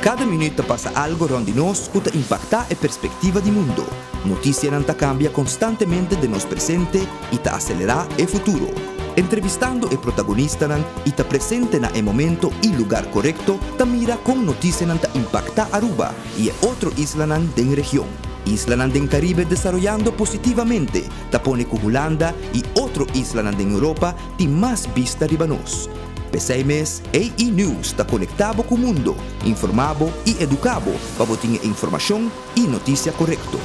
Cada minuut ta pasa algo rond di nos cu ta impacta e perspectiva di mundo. Noticianan ta cambia constantemente den nos presente y ta acelera e futuro. Entrevistando e protagonistanan y ta presente na e momento y lugar corecto ta mira con noticianan ta impacta Aruba y e otro islanan den region. Islanan den Caribe desaroyando positivamente ta pone cu Hulanda y otro islanan den Europa tin mas bista riba nos. P'esei mes, AE News ta conecta bo cu mundo, informa bo y educa bo pa bo tin e informacion y noticia corecto.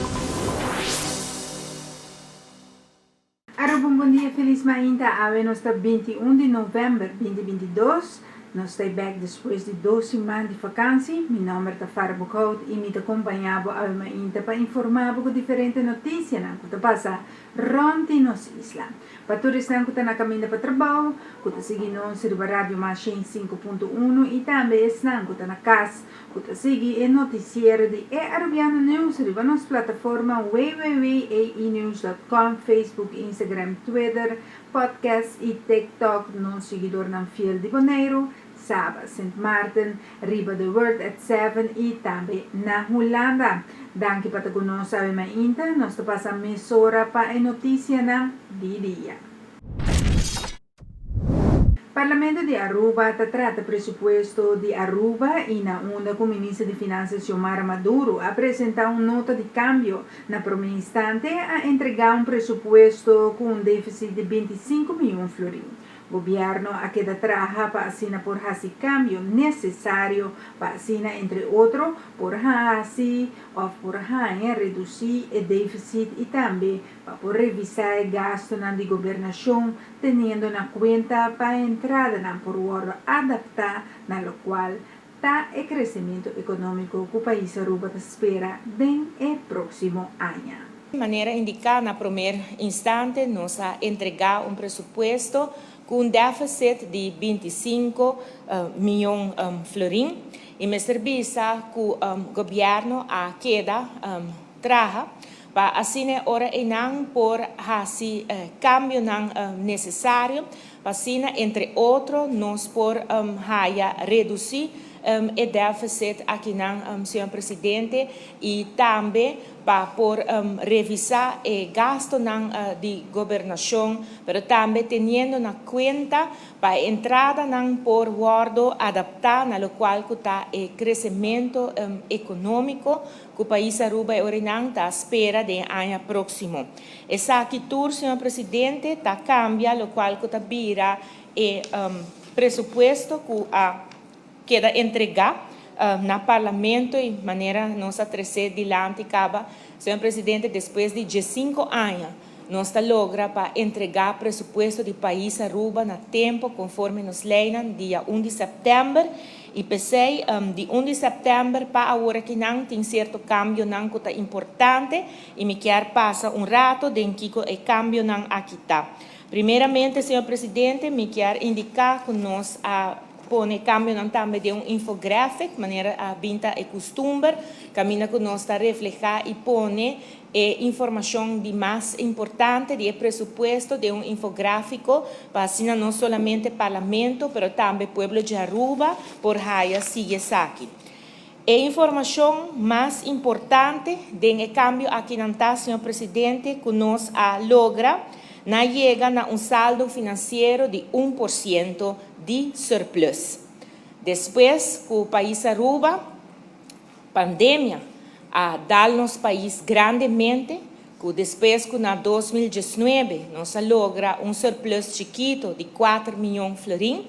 Aruba un bon dia felis mainta awe nos ta 21 di november 2022 nos ta bek despues di 2 siman di vakantie. Mi nomber ta Farah Boekhout y mi ta acompaña bo awe mainta pa informa bo cu diferente noticianan cu ta pasa rond di nos isla. Pa tur esnan cu ta na caminda pa trabou, cu ta sigui nos riba Radio Mas 5.1 y tambe esnan cu ta na cas, cu ta sigui e noticiero di E Arubiano News riba nos plataforma www.aenews.com, Facebook, Instagram, Twitter, podcast y TikTok, nos siguidornan fiel di Bonaire, Saba, Sint Maarten, riba The World at 7 y tambe na Hulanda. Danki pa ta cu nos awe mainta, nos ta pasa mesora pa e noticianan di dia. Parlamento di Aruba ta trata presupuesto di Aruba y na unda cu Minister di Finanzas Xiomara Maduro a presenta un nota di cambio. Na prome instante a entrega un presupuesto cu un deficit di 25 miyon florin. Gobierno a keda traha pa asina por haci cambio necesario pa asina, entre otro, por haci of por haña reduci e deficit y tambe pa por revisa e gastonan di gobernacion teniendo na cuenta pa entradanan por wordo adapta na locual ta e crecemento economico cu pais Aruba ta spera den e proximo aña. Di manera indica na prome instante, nos a entrega un presupuesto cu un deficit di 25 miyon florin y mester bisa cu gobierno a keda traha pa asina ora einan por haci cambionan necesario pa asina, entre otro, nos por haya reduci e deficit akinan, señor presidente, y tambe pa por revisa e gastonan di gobernacion, pero tambe teniendo na cuenta pa entradanan por wordo adapta na locual cu ta e crecemento economico cu pais Aruba e orinan ta spera den aña proximo. Esaki tur, señor presidente, ta cambia locual cu ta bira e presupuesto cu a keda entrega na parlamento y manera nos a trece dilanti caba, señor presidente, despues di 5 aña nos ta logra pa entrega presupuesto di pais Aruba na tempo conforme nos leynan dia 1 di september y p'esey di 1 di september pa awor akinan tin cierto cambionan cu ta importante y mi kier pasa un rato den kico e cambionan aki ta. Primeramente, señor presidente, mi kier indica cu nos a pone cambionan tambe den un infographic, manera a bin ta e custumber, caminda cu nos ta refleha y pone e informacion di mas importante di e presupuesto den un infografico, pa asina no solamente parlamento, pero tambe pueblo di Aruba por haya sigui esaki. E informacion mas importante den e cambio akinan ta, señor presidente, cu nos a logra na yega na un saldo financiero di 1% di surplus. Despues cu pais Aruba, pandemia a dal nos pais grandemente, cu despues cu na 2019 nos a logra un surplus chikito di 4 miyon florin,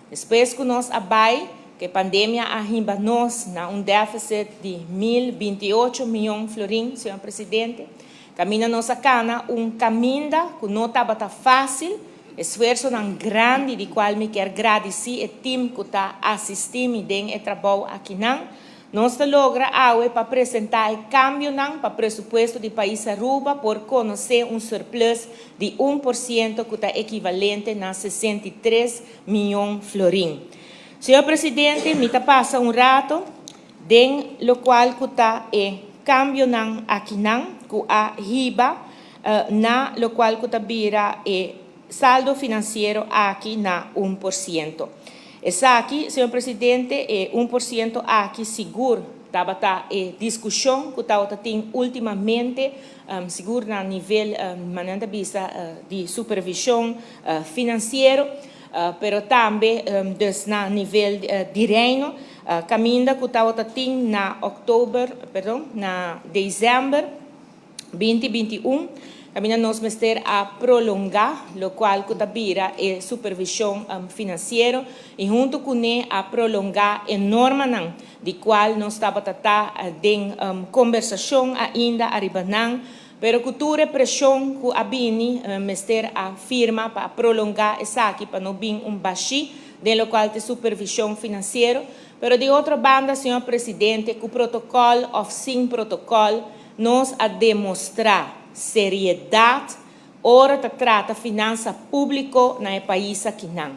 despues cu nos a bay, cu pandemia a himba nos na un deficit di 1028 miyon florin, señor presidente, caminda nos a cana un caminda cu no tabata facil, esfuersonan grandi di cual mi kier gradici e team cu ta asisti mi den e trabou akinan, nos ta logra awe pa presenta e cambionan pa presupuesto di pais Aruba por conoce un surplus di 1% cu ta ekivalente na 63 miyon florin. Señor presidente, mi ta pasa un rato den locual cu ta e cambionan akinan cu a hiba na locual cu ta bira e saldo financiero aki na 1%. Esaki, señor Presidente, e 1% aki sigur tabata e discusion cu tabata tin ultimamente, sigur na nivel, manera ta bisa, di supervision financiero, pero tambe dus na nivel di Reino, caminda cu tabata tin na october, perdon, na december 2021, caminda nos mester a prolonga locual cu ta bira e supervision financiero y hunto cune a prolonga e normanan di cual nos tabata ta den conversacion ainda ariba nan, pero cu tur e presion cu a bini mester a firma pa prolonga esaki pa no bin un bashi den locual ta e supervision financiero. Pero di otro banda, señor Presidente, cu protocol of sin protocol, nos a demostra seriedad ora ta trata finansa publico na e pais akinan.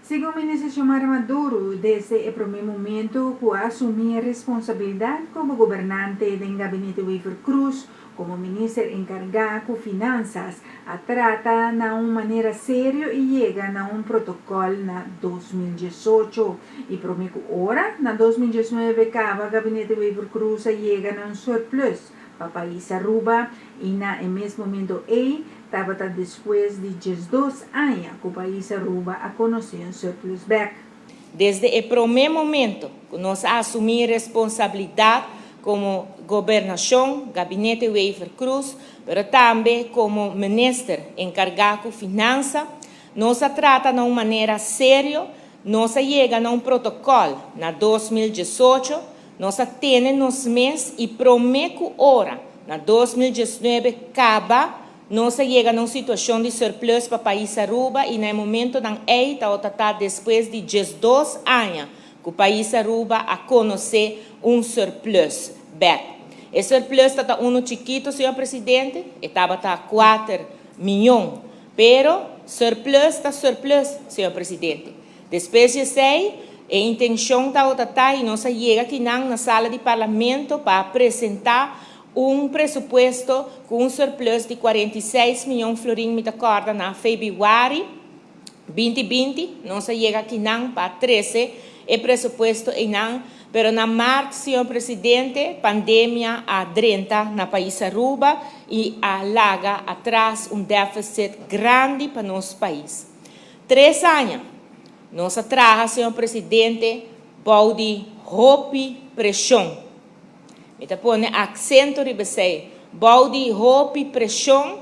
Segun Minister Xiomara Maduro, desde e prome momento cu a asumi e responsabilidad como gobernante den Gabinete Wever-Croes, como Minister encarga cu Finanzas, a trata na un manera serio y yega na un protocol na 2018. Y prome cu ora, na 2019 caba Gabinete Wever-Croes a yega na un surplus pa pais Aruba y na e mes momento ey tabata despues di 12 aña cu pais Aruba a conoce un surplus bek. Desde e prome momento cu nos a asumi responsabilidad como gobernacion, Gabinete Wever-Croes, pero tambe como Minister encarga cu Finansa, nos a trata na un manera serio, nos a yega na un protocol na 2018, nos a tene nos mes y prome cu ora na 2019 caba, nos a yega na un situacion di surplus pa pais Aruba y na e momentonan ey tabata despues di 12 aña cu pais Aruba a conoce un surplus bek. E surplus tabata uno chikito, señor Presidente, tabata 4 miyon, pero surplus ta surplus, señor Presidente. Despues di esey, e intencion tabata y nos a yega aki na sala di Parlamento pa presenta un presupuesto cu un surplus di 46 miyon florin, mi ta corda, na februari 2020, nos a yega aki pa 13 e presupuesto einan, pero na maart, señor Presidente, pandemia a drenta na pais Aruba y a laga atras un deficit grandi pa nos pais. 3 aña, nos a traha, señor Presidente, bou di hopi presion. Mi ta pone acento riba esey, bou di hopi presion,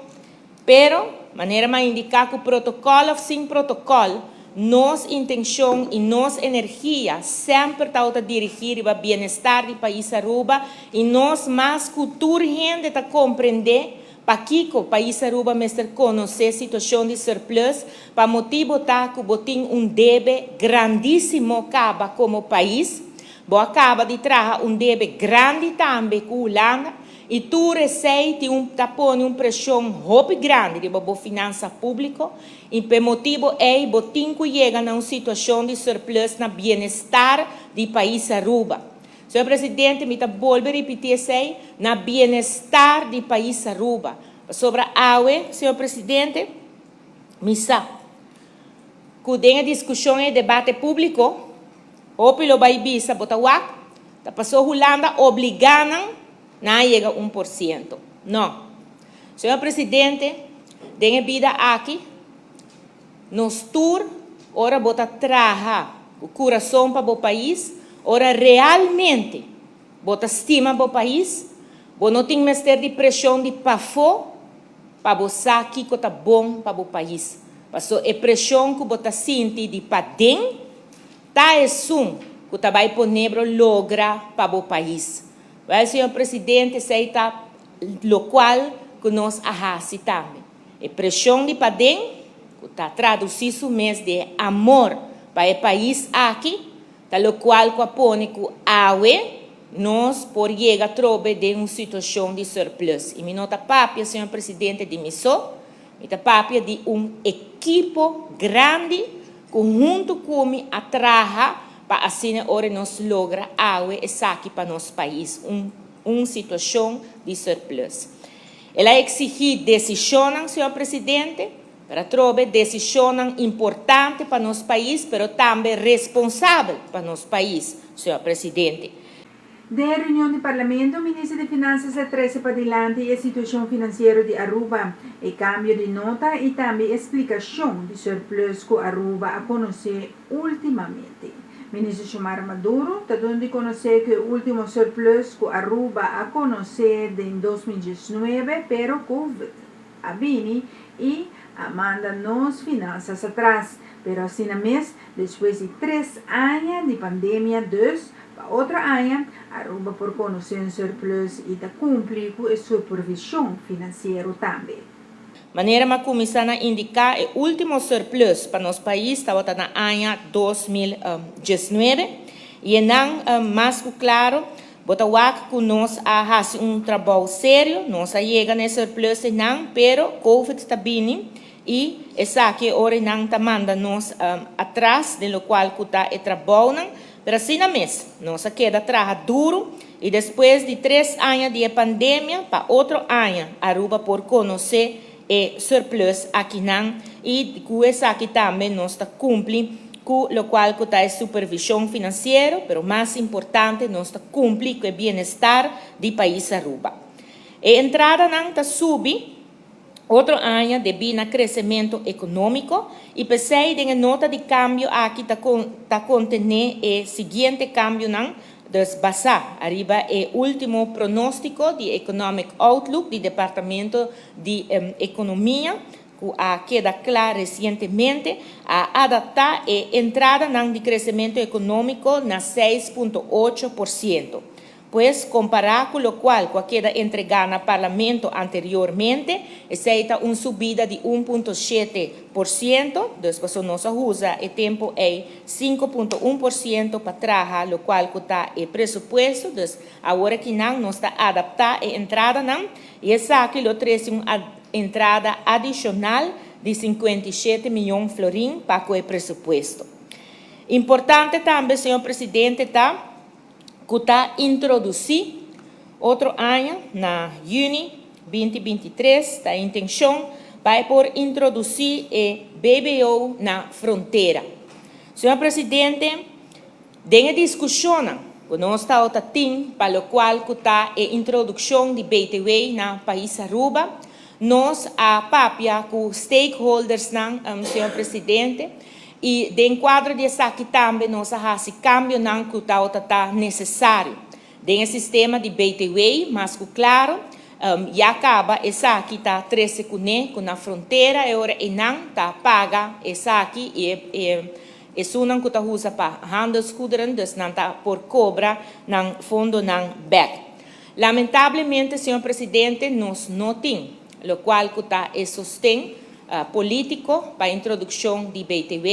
pero, manera m'a indica cu protocol of sin protocol, nos intencion y nos energia semper ta dirigi pa bienestar di pais Aruba y nos mas cu tur hende ta comprende pakico pais Aruba mester conoce situacion di surplus, pa motibo ta cu bo tin un debe grandisimo caba como pais, bo a caba di traha un debe grandi tambe cu Hulanda y tur esey tin un ta pone un presion hopi grandi di bo finansa publico y pa e motibo ey bo tin cu yega na un situacion di surplus na bienestar di pais Aruba. Señor Presidente, mi ta bolbe ripiti esey, na bienestar di pais Aruba. Sobre awe, señor Presidente, mi sa cu den discusion y debate publico, hopi lo bay bisa bo ta wak, ta paso Hulanda obliga nan na yega 1%. No. Señor Presidente, den bida aki, nos tur, ora bo ta traha e curason pa e pais, ora realmente bo ta stima e pais, bo no tin mester di presion di pafo pa bo sa kico ta bon pa e pais. Paso e presion cu bo ta sinti di paden, ta esun cu ta bay pone bo logra pa e pais. Wel, señor Presidente, esey ta locual cu nos a haci tambe. E presion di paden, cu ta traduci su mes di amor pa e pais aki, ta locual cu a pone cu awe nos por yega trobe den un situacion di surplus. Y mi no ta papia, señor Presidente, di mi so, mi ta papia di un ekipo grandi cu hunto cu mi a traha pa asina ora nos logra awe esaki pa nos pais, un situacion di surplus. El a exigi decision, señor Presidente. Pero atrobe desishonnan importante pa nos pais, pero tambe responsabel pa nos pais, señor Presidente. Den e reunion di Parlamento, Minister di Finanzas a trece padilanti e situacion financiero di Aruba, e cambio di nota y tambe e splicacion di surplus cu Aruba a conoce ultimamente. Minister Xiomara Maduro ta duna di conoce cu e ultimo surplus cu Aruba a conoce den 2019, pero Covid a bini y a manda nos finanzas atras. Pero asina mes, despues di 3 aña di pandemia, dus pa otro aña, Aruba por conoce un surplus y ta cumpli cu e supervision financiero tambe. Manera m'a cuminsa na indica, e ultimo surplus pa nos pais tabata na aña 2019 y nan mas cu claro, bo ta wak cu nos a haci un trabou serio, nos a yega na surplus nan, pero Covid ta bini y esaki ora nan ta manda nos atras di locual cu ta e trabou nan, pero asina mes, nos a keda traha duro y despues di 3 aña di pandemia, pa otro aña, Aruba por conoce e surplus aki nan y cu esaki tambe nos ta cumpli cu locual cu ta supervision financiero, pero mas importante, nos ta cumpli cu e bienestar di pais Aruba. E entradanan ta subi otro aña debi na crecemento economico y p'esey den nota di cambio aki ta contene e siguiente cambionan, dus basa ariba e ultimo pronostico di Economic Outlook di Departamento di Economia cu a keda cla recientemente, a adapta e entradanan di crecemento economico na 6,8%. Pues, compara cu locual cu a keda entrega na Parlamento anteriormente, esey ta un subida di 1,7%, dus nos a usa e tempo e 5,1% pa traha locual cu ta e presupuesto, dus awor aki nan nos ta adapta e entradanan, y esaki lo trece un entrada adicional di 57 miyon florin pa e presupuesto. Importante tambe, señor Presidente, ta cu ta introduci otro aña, na juni 2023, ta intencion pa por introduci e BBO na frontera. Señor Presidente, den discusion cu nos ta tin pa locual cu ta e introduccion di BTW na pais Aruba, nos a papia cu stakeholders nan, señor Presidente, y den cuadro di esaki tambe nos a haci cambionan cu ta necesario. Den e sistema di BTW, mas cu claro, ya caba esaki ta trece cune cu na frontera e ora nan ta paga esaki y esunnan cu ta usa pa handelsgoederen, dus nan ta por cobra nan fondonan back. Lamentablemente, señor Presidente, nos no tin locual cu ta e sosten politico pa introduccion di BTW,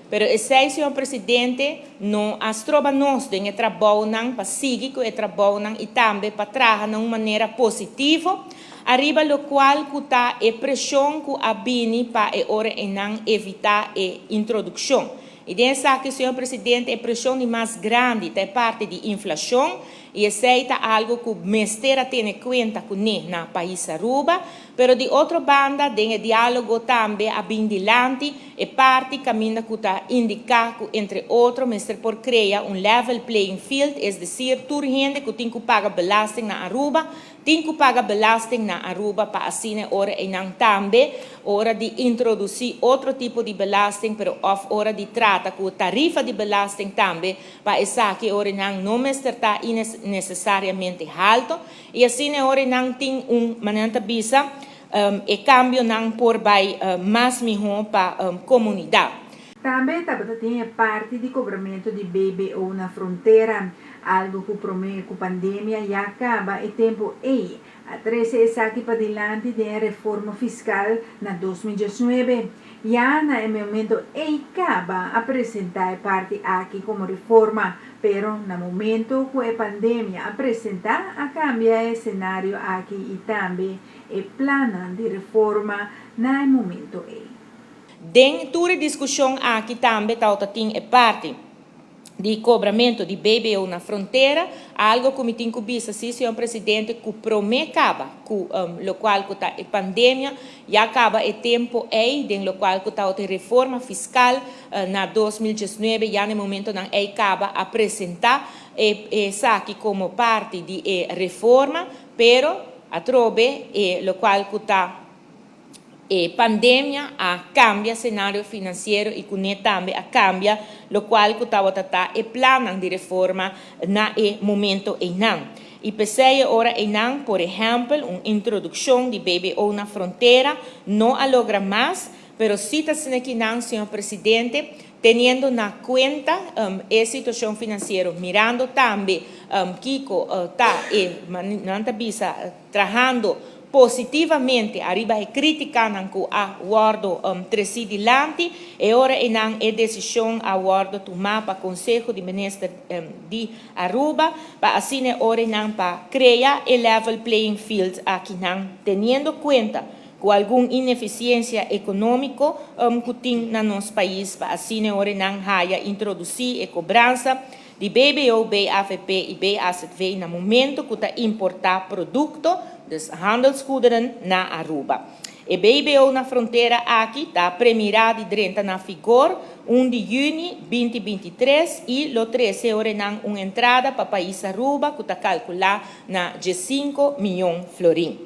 pero esey, señor Presidente, no a stroba nos den trabou pa sigui cu e trabou y tambe pa traha di un manera positivo, ariba locual cu ta e presion cu a bini pa e ora nan evita e introduccion. Y den esaki, señor Presidente, e presion di mas grandi ta parti di inflacion y esey ta algo cu mester a tene cuenta cu na pais Aruba, pero di otro banda, den dialogo tambe a bin dilanti e parti caminda cu ta indica cu, entre otro, mester por crea un level playing field, es decir, tur hende cu tin cu paga belasting na Aruba, tin cu paga belasting na Aruba pa asina ora nan tambe, ora di introduci otro tipo di belasting, pero of ora di trata cu tarifa di belasting tambe, pa esaki ora nan no mester ta necesariamente halto, y asina ora nan tin un manera bisa e cambionan por bay mas miho pa comunidad. Tambe tabatin parti di cobramento di BBO na frontera, algo cu prome cu pandemia ya caba e tempo ey a trece esaki padilanti di reforma fiscal na 2019. Ya na e momento ey caba a presenta e parti aki como reforma, pero na momento cu e pandemia a presenta a cambia e scenario aki y tambe e plan di reforma na e momento ey. Den tur discusion aki tambe ta tin e parti. Di cobramento di BBO na frontera, algo cu mi tin cu bisa si, señor Presidente, cu prome caba cu locual cu ta e pandemia, ya caba e tempo ey den locual cu ta e reforma fiscal na 2019, ya na e momentonan ey caba a presenta esaki como parti di e reforma, pero atrobe e locual cu ta e pandemia a cambia scenario financiero y cune tambe a cambia locual cu tabata ta e plannan di reforma na e momento eynan. Y pesey e ora eynan, por ehempel, un introduccion di BBO na frontera no a logra mas, pero si ta asina kinan, señor Presidente, teniendo na cuenta e situacion financiero, mirando tambe kico ta e, nan ta bisa, trahando positivamente ariba e criticanan cu a wordo treci dilanti, e ora eynan e decision a wordo tuma pa Conseho di Minister di Aruba pa asina e ora eynan pa crea e level playing field akinan teniendo cuenta cu algun ineficiencia economico cu tin na nos pais pa asina e ora eynan haya introduci e cobransa di BBO, BAVP y BAZV na momento cu ta importa producto, dus handelsgoederen, na Aruba. E BBO na frontera aki ta premira di drenta na vigor 1 di juni 2023 y lo trece orenan un entrada pa pais Aruba cu ta calcula na 15 miyon florin.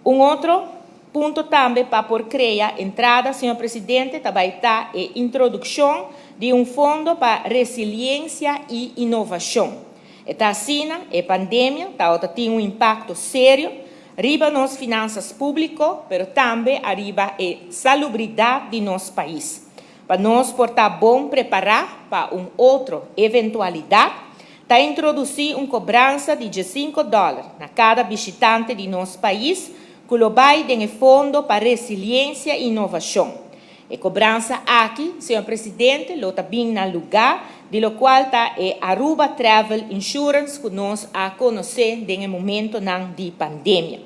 Un otro punto tambe pa por crea entrada, señor Presidente, ta bay ta e introduccion di un fondo pa resiliencia y innovacion. E ta asina, e pandemia ta tin un impacto serio riba nos finanzas publico, pero tambe ariba e salubridad di nos pais. Pa nos por ta bon prepara pa un otro eventualidad, ta introduci un cobransa di 5 dollar na cada bishitante di nos pais, cu lo bay den e fondo pa resiliencia y innovacion. E cobransa aki, señor Presidente, lo ta bin na lugar di locual ta e Aruba Travel Insurance cu nos a conoce den e momentonan di pandemia.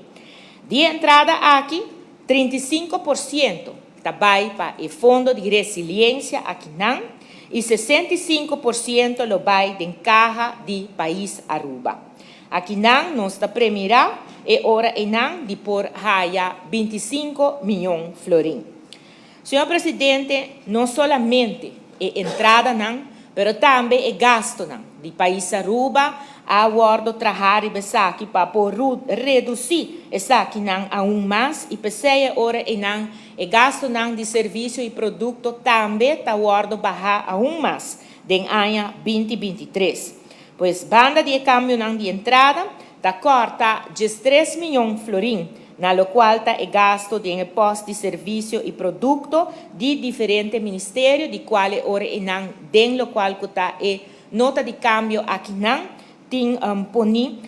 Di entrada aki, 35% ta bay pa e fondo di resiliencia akinan y 65% lo bay den caha di pais Aruba. Akinan nos ta premira e ora eynan di por haya 25 miyon florin. Señor Presidente, no solamente e entradanan, pero tambe e gastonan di pais Aruba a wordo traha riba esaki pa por reduci esakinan aun mas y pesey e ora eynan e gastonan di servicio y producto tambe ta wordo baha aun mas den aña 2023. Pues banda di e cambionan di entrada ta corta 13 miyon florin na locual ta e gasto den e post di servicio y producto di diferente ministerio di cual e ora eynan den locual cu ta e nota di cambio akinan tin poni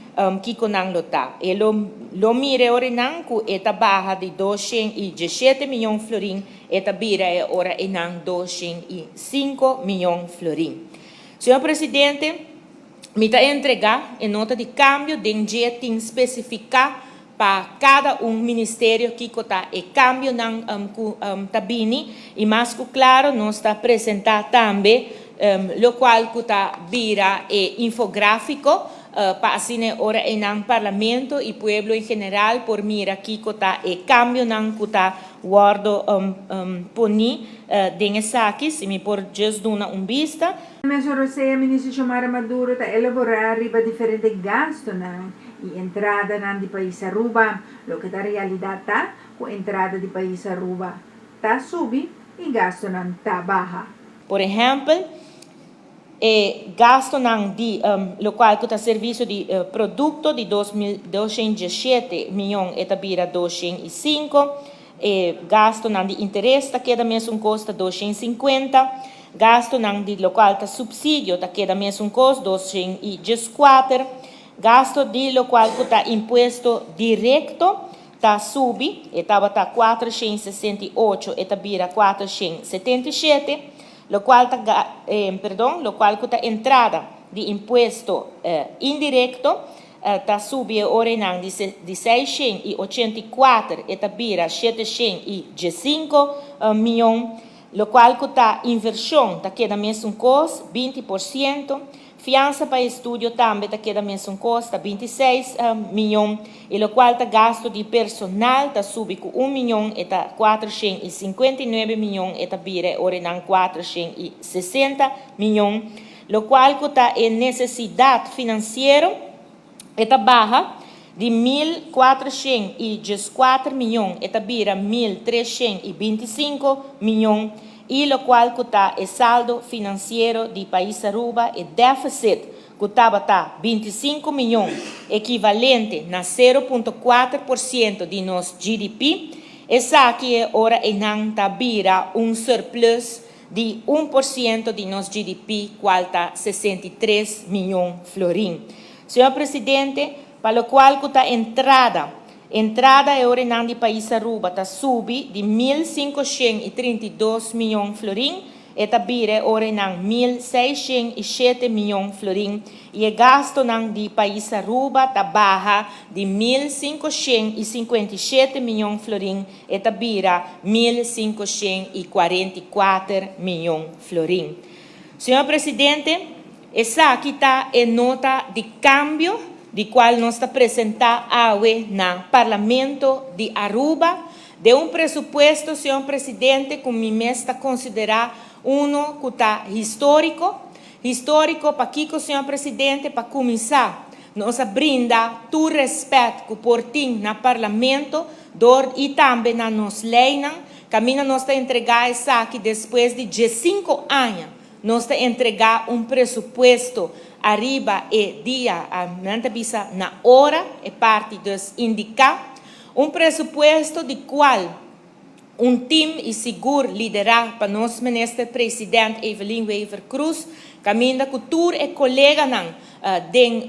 kico nan lo ta. E lo mira e ora eynan cu e ta baha di 217 miyon florin e ta bira e ora eynan 205 miyon florin. Señor Presidente, mi ta entrega e nota di cambio den dje tin specifica pa cada un ministerio kico ta e cambionan cu ta bini y mas cu claro nos ta presenta tambe locual cu ta bira e infografico pa asina e ora eynan Parlamento y pueblo en general por mira kico ta e cambionan cu ta wordo poni den esaki, si mi por just duna un bista. Mesun rosea Minister Xiomara Maduro ta elabora riba diferente gastonan y entradanan di pais Aruba. Loke ta realidad ta cu entrada di pais Aruba ta subi y gastonan ta baha. Por ehempel, e gastonan di locual cu ta servicio di producto di 2217 miyon e ta bira 205, e gastonan di interes ta keda mesun cos ta 250, gastonan di locual ta subsidio ta keda mesun cos 214, gasto di locual cu ta impuesto directo ta subi, e tabata 468 e ta bira 477, locual ta perdon, locual cu ta entrada di impuesto indirecto ta subi e ora eynan di 684 e ta bira 715 miyon. Locual cu ta inversion ta keda mesun cos, 20%. Fiansa pa estudio tambe ta keda mesun cos, ta 26 miyon. Y locual ta gasto di personal ta subi cu 1 miyon, e ta 459 miyon, e ta bira ora nan 460 miyon. Locual cu ta e necesidad financiero, e ta baha di 1414 miyon, e ta bira 1325 miyon. Y locual cu ta e saldo financiero di pais Aruba, e deficit cu tabata 25 miyon, equivalente na 0.4% di nos GDP, esaki e ora einan ta bira un surplus di 1% di nos GDP, cual ta 63 miyon florin. Señor Presidente, pa locual cu ta entrada, entrada e ora einan di pais Aruba ta subi di 1532 miyon florin, e ta bira ora einan 1607 miyon florin, y e gastonan di pais Aruba ta baha di 1557 miyon florin, e ta bira 1544 miyon florin. Señor Presidente, esaki ta e nota di cambio di cual nos ta presenta awe na Parlamento di Aruba, di un presupuesto, señor Presidente, cu mi mes ta considera uno cu ta historico. Historico pakico, señor Presidente? Pa cuminsa, nos a brinda tur respet cu por tin na Parlamento door y tambe na nos leynan, caminda nos ta entrega esaki despues di 5 aña. Nos ta entrega un presupuesto ariba e dia, a bisa na ora, e parti dus indica, un presupuesto di cual un team y sigur lidera pa nos minister president Evelyn Wever-Croes, caminda cu tur e coleganan den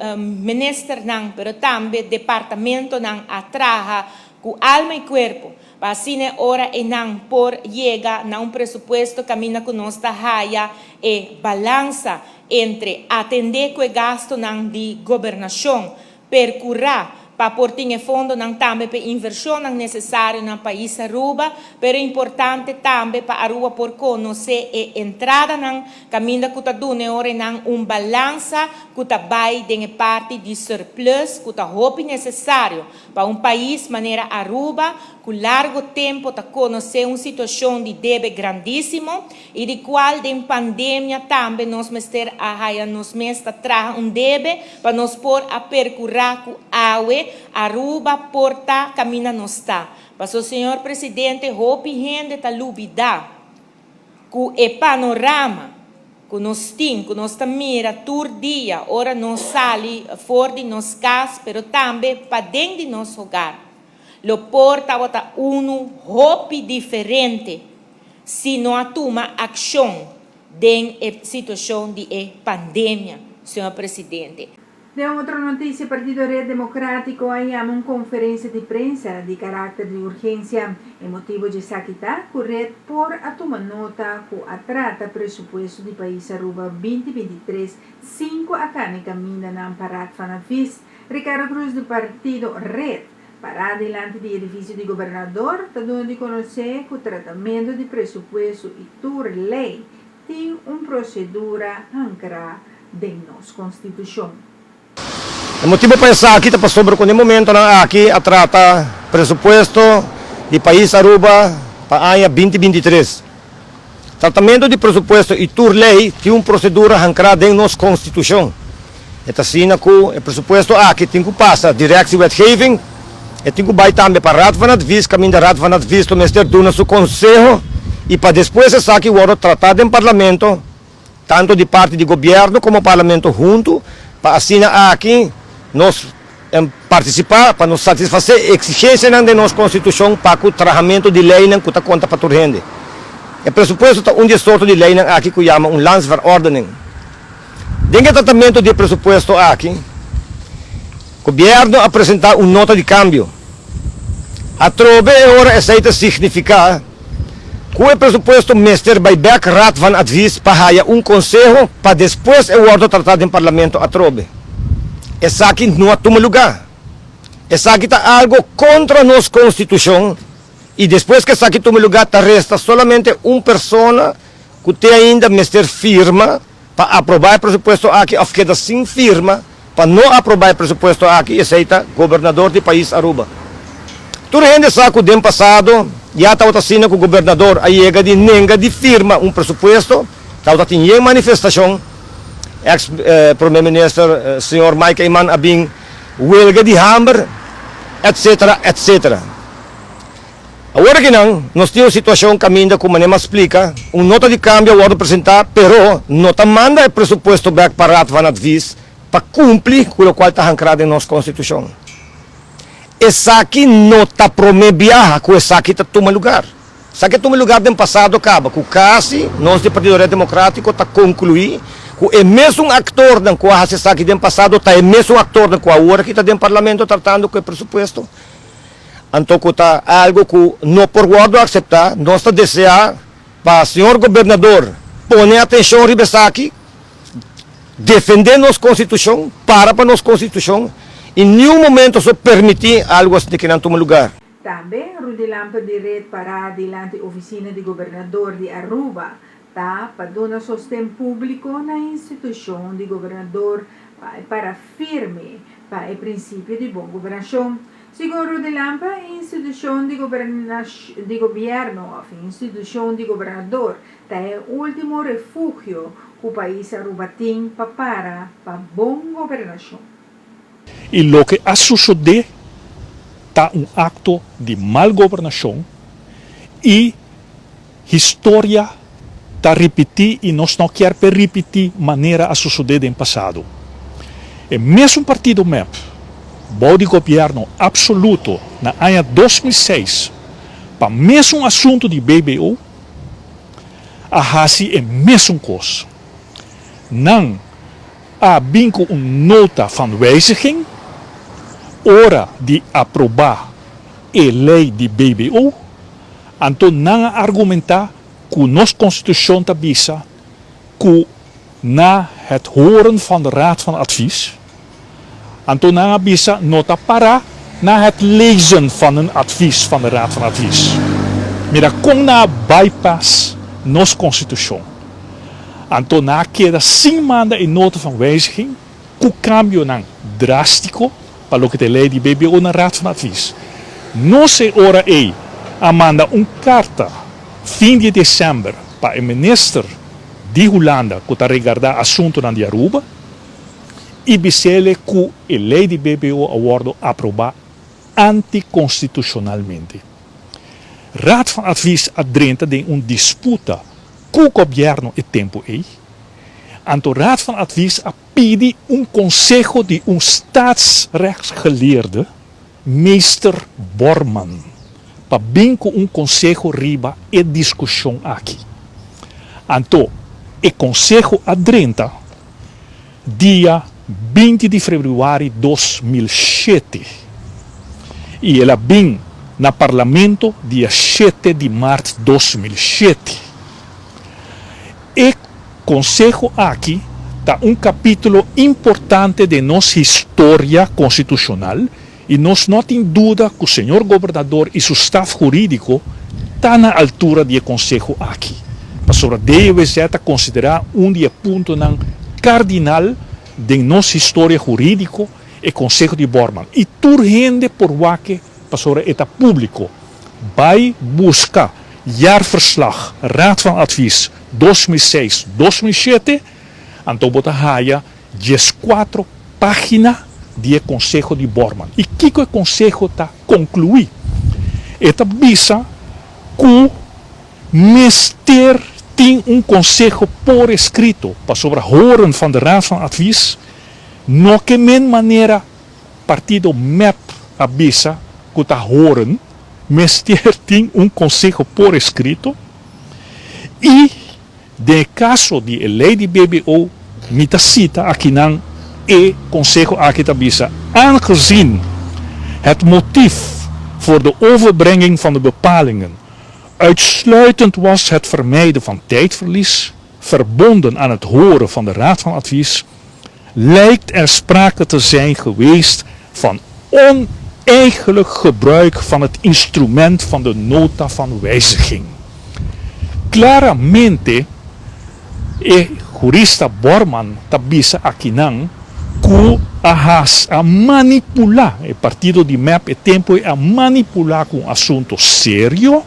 ministernan, pero tambe departamentonan a traha cu alma y cuerpo, pa asina ora einan por yega na un presupuesto caminda cu nos ta haya e balansa entre atende cu e gastonan di gobernacion, percura pa por tin e fondonan tambe pa inversion necesario na pais Aruba, pero importante tambe pa Aruba por conoce e entradanan, caminda cu ta duna ora einan un balansa cu ta bay den parti di surplus cu ta hopi necesario pa un pais manera Aruba, cu largo tempo ta conoce un situacion di debe grandisimo y di cual den pandemia tambe nos mester a haya nos mes ta traha un debe pa nos por a percura cu awe Aruba por ta caminda nos ta. Paso, señor Presidente, hopi hende ta lubida cu e panorama cu nos tin, cu nos ta mira tur dia, ora nos sali for di nos cas, pero tambe paden di nos hogar, lo por tabata uno hopi diferente si no a tuma accion den e situacion di e pandemia, señor Presidente. Den otro noticia, Partido Red Democratico a yama un conferencia di prensa di caracter di urgencia. E motibo di esaki ta cu Red por a tuma nota cu a trata presupuesto di pais Aruba 2023 5 a cana caminda na Raad van Advies. Ricardo Cruz di Partido Red, para dilanti di edificio di gobernador, ta duna di conoce cu tratamento di presupuesto y tur ley tin un procedura ancra den nos Constitucion. E motibo pa esaki ta pasobra cu na e momento aki a trata presupuesto di pais Aruba pa aña 2023. Tratamento di presupuesto y tur ley tin un procedura ancra den nos Constitucion. E ta asina cu e presupuesto aki tin cu pasa directiewetgeving, e tin cu bay tambe pa Raad van Advies, caminda Raad van Advies mester duna su conseho y pa despues esaki wordo trata den Parlamento, tanto di parti di gobierno como Parlamento hunto, pa asina aki nos participa pa nos satisface exigencia di nos Constitucion pa e tratamento di ley cu ta conta pa tur hende. E presupuesto ta un di e sorto di ley aki cu yama un landsverordening. Den e tratamento di presupuesto aki, gobierno a presenta un nota di cambio. Atrobe ora esey ta significa cu e presupuesto mester bay back Raad van Advies pa haya un conseho pa despues e wordo trata den Parlamento atrobe. Esaki no a tuma lugar. Esaki ta algo contra nos Constitucion. I despues ku esaki tuma lugá ta resta solamente un persona ku te ainda mester firma pa aprobá e presupuesto aki òf keda sin firma pa no aprobá e presupuesto aki, esei ta gobernador di pais Aruba. Tur hende sa ku den pasado ya tabata asina ku gobernador a yega di nenga di firma un presupuesto, tabata tin yen manifestashon, eks prome minister señor Mike Eman a bin welga di hamber, etcetera, etcetera. Awor akinan nos tin un situacion caminda cu manera mi a splica, un nota di cambio a wordo presenta pero no ta manda e presupuesto bek pa Raad van Advies pa cumpli cu locual ta hancra den nos Constitucion. Esaki no ta prome biaha cu esaki ta tuma lugar. Esaki a tuma lugar den pasado caba cu casi nos di Partido Red Democratico ta conclui cu e mesun actornan cu a haci esaki den pasado ta e mesun actornan cu awor aki ta den Parlamento tratando cu e presupuesto. Anto ku ta algu ku no por wòrdu akseptá, nos ta deseá pa señor gobernador pone atenshon riba esaki, defendé nos konstitushon, para pa nos konstitushon i niun momento so permití algu asina kinan tuma lugar. Tambe Rudy Lampe di Red pará dilanti oficina di gobernador di Aruba ta pa duna sosten publico na institucion di gobernador pa e para firme pa e principio di bon gobernacion. Segun Rudy Lampe, e institucion di di gobierno of e institucion di gobernador ta e ultimo refugio cu pais Aruba tin pa para pa bon gobernacion. I loke a sosodé ta un akto di mal gobernashon i historia ta ripití i nos no kier p'e ripití manera a sosodé den pasado. E mesun partido mep bou di gobièrnu apsoluto na aña 2006 pa mesun asuntu di BBO a hasi e mesun kos. Nan a bin ku un nota van wijziging ora di aprobá e lei di BBO, anto nan a argumentá ku nos konstitushon ta bisa ku na het horen van de Raad van Advies, anto nan a bisa no ta pará na het lezen van een advies van de Raad van Advies. Mira kon nan a bypass nos konstitushon. Anto nan a keda sin manda e nota van wijziging ku kambionan drástiko pa loke ta e lei di BBO na Raad van Advies. Nos e ora ei a manda un karta fin di desèmber pa e minister di Hulanda ku ta regardá asuntunan di Aruba i bis'ele ku e lei di BBO a wòrdu aprobá antikonstitushonalmente. Raad van Advies a drenta den un disputa ku gobièrnu e tempu ei. Anto Raad van Advies a pidi un konseho di un staatsrechtsgeleerde, Meester Borman, pa bin ku un konseho riba e diskushon aki. Anto e konseho a drenta dia 20 di februari 2007 i el a bin na Parlamento dia 7 di mart 2007. E konseho aki ta un kapítulo importante den nos historia konstitushonal i nos no tin duda ku señor Gobernador i su staf hurídiko ta na altura di e konseho aki, pasobra DWZ ta konsiderá un di e puntonan kardinal den nos historia hurídiko e konseho di Borman i tur hende por wak e pasobra e ta públiko. Bai buska Jaarverslag Raad van Advies 2006, 2007, anto bo ta haya 14 página di e konseho di Borman. I kiko e konseho ta konkluí? E ta bisa ku mester tin un konseho por eskrito, pasobra horen van de Raad van Advies no ke men manera partido mep a bisa ku ta horen, mester tin un konseho por eskrito i den e kaso di e lei di BBO mi ta sita akinan e konseho aki ta bisa, Aangezien het motief voor de overbrenging van de bepalingen uitsluitend was het vermijden van tijdverlies verbonden aan het horen van de Raad van Advies, lijkt er sprake te zijn geweest van eigenlijk gebruik van het instrument van de nota van wijziging. Claramente e jurista Borman ta bisa akinan cu a has a manipula e partido di mep e tempo ei a manipula cu un asunto serio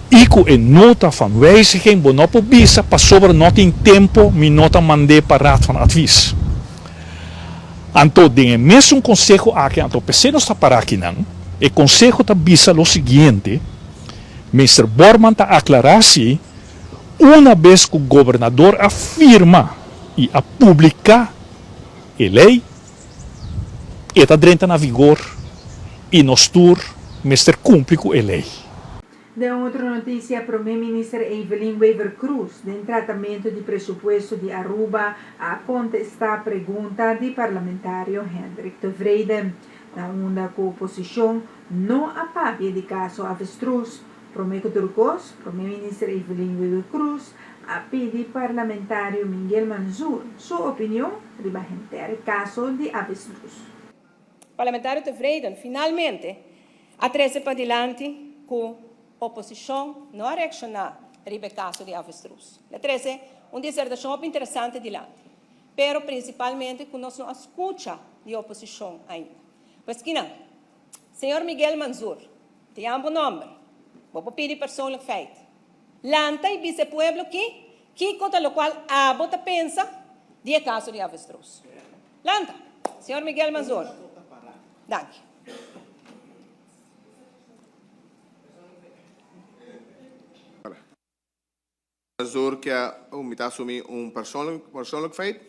y cu e nota van wijziging bo no por bisa pasobra no tin tempo mi no ta mand'e pa Raad van Advies. Anto den e mesun conseho aki anto p'esey nos ta para akinan e conseho ta bisa lo siguiente, Minister Borman ta aclara si una bes cu gobernador a firma y a publica e ley, e ta drenta na vigor y nos tur mester cumpli cu e ley. Den otro noticia, Prome Minister Evelyn Wever-Croes den tratamento di presupuesto di Aruba a contesta pregunta di parlamentario Hendrik Tevreden, na unda cu oposicion no a papia di caso Avestruz. Prome cu tur cos, Prome Minister Evelyn Wever-Croes a pidi parlamentario Miguel Mansur su opinion riba henter e caso di Avestruz. Parlamentario Tevreden finalmente a trece padilanti cu oposicion no a reacciona riba e caso di Avestruz. El a trece un disertacion hopi interesante dilanti, pero principalmente cu nos no a scucha di oposicion ainda. Pues kinan? Señor Miguel Mansur, te yama bo nomber, bo por pidi persoonlijk feit. Lanta y bisa e pueblo ki kico ta locual abo ta pensa di e caso di Avestruz. Lanta, señor Miguel Mansur. Danki. Mansur ke mi ta asumi un persoonlijk feit.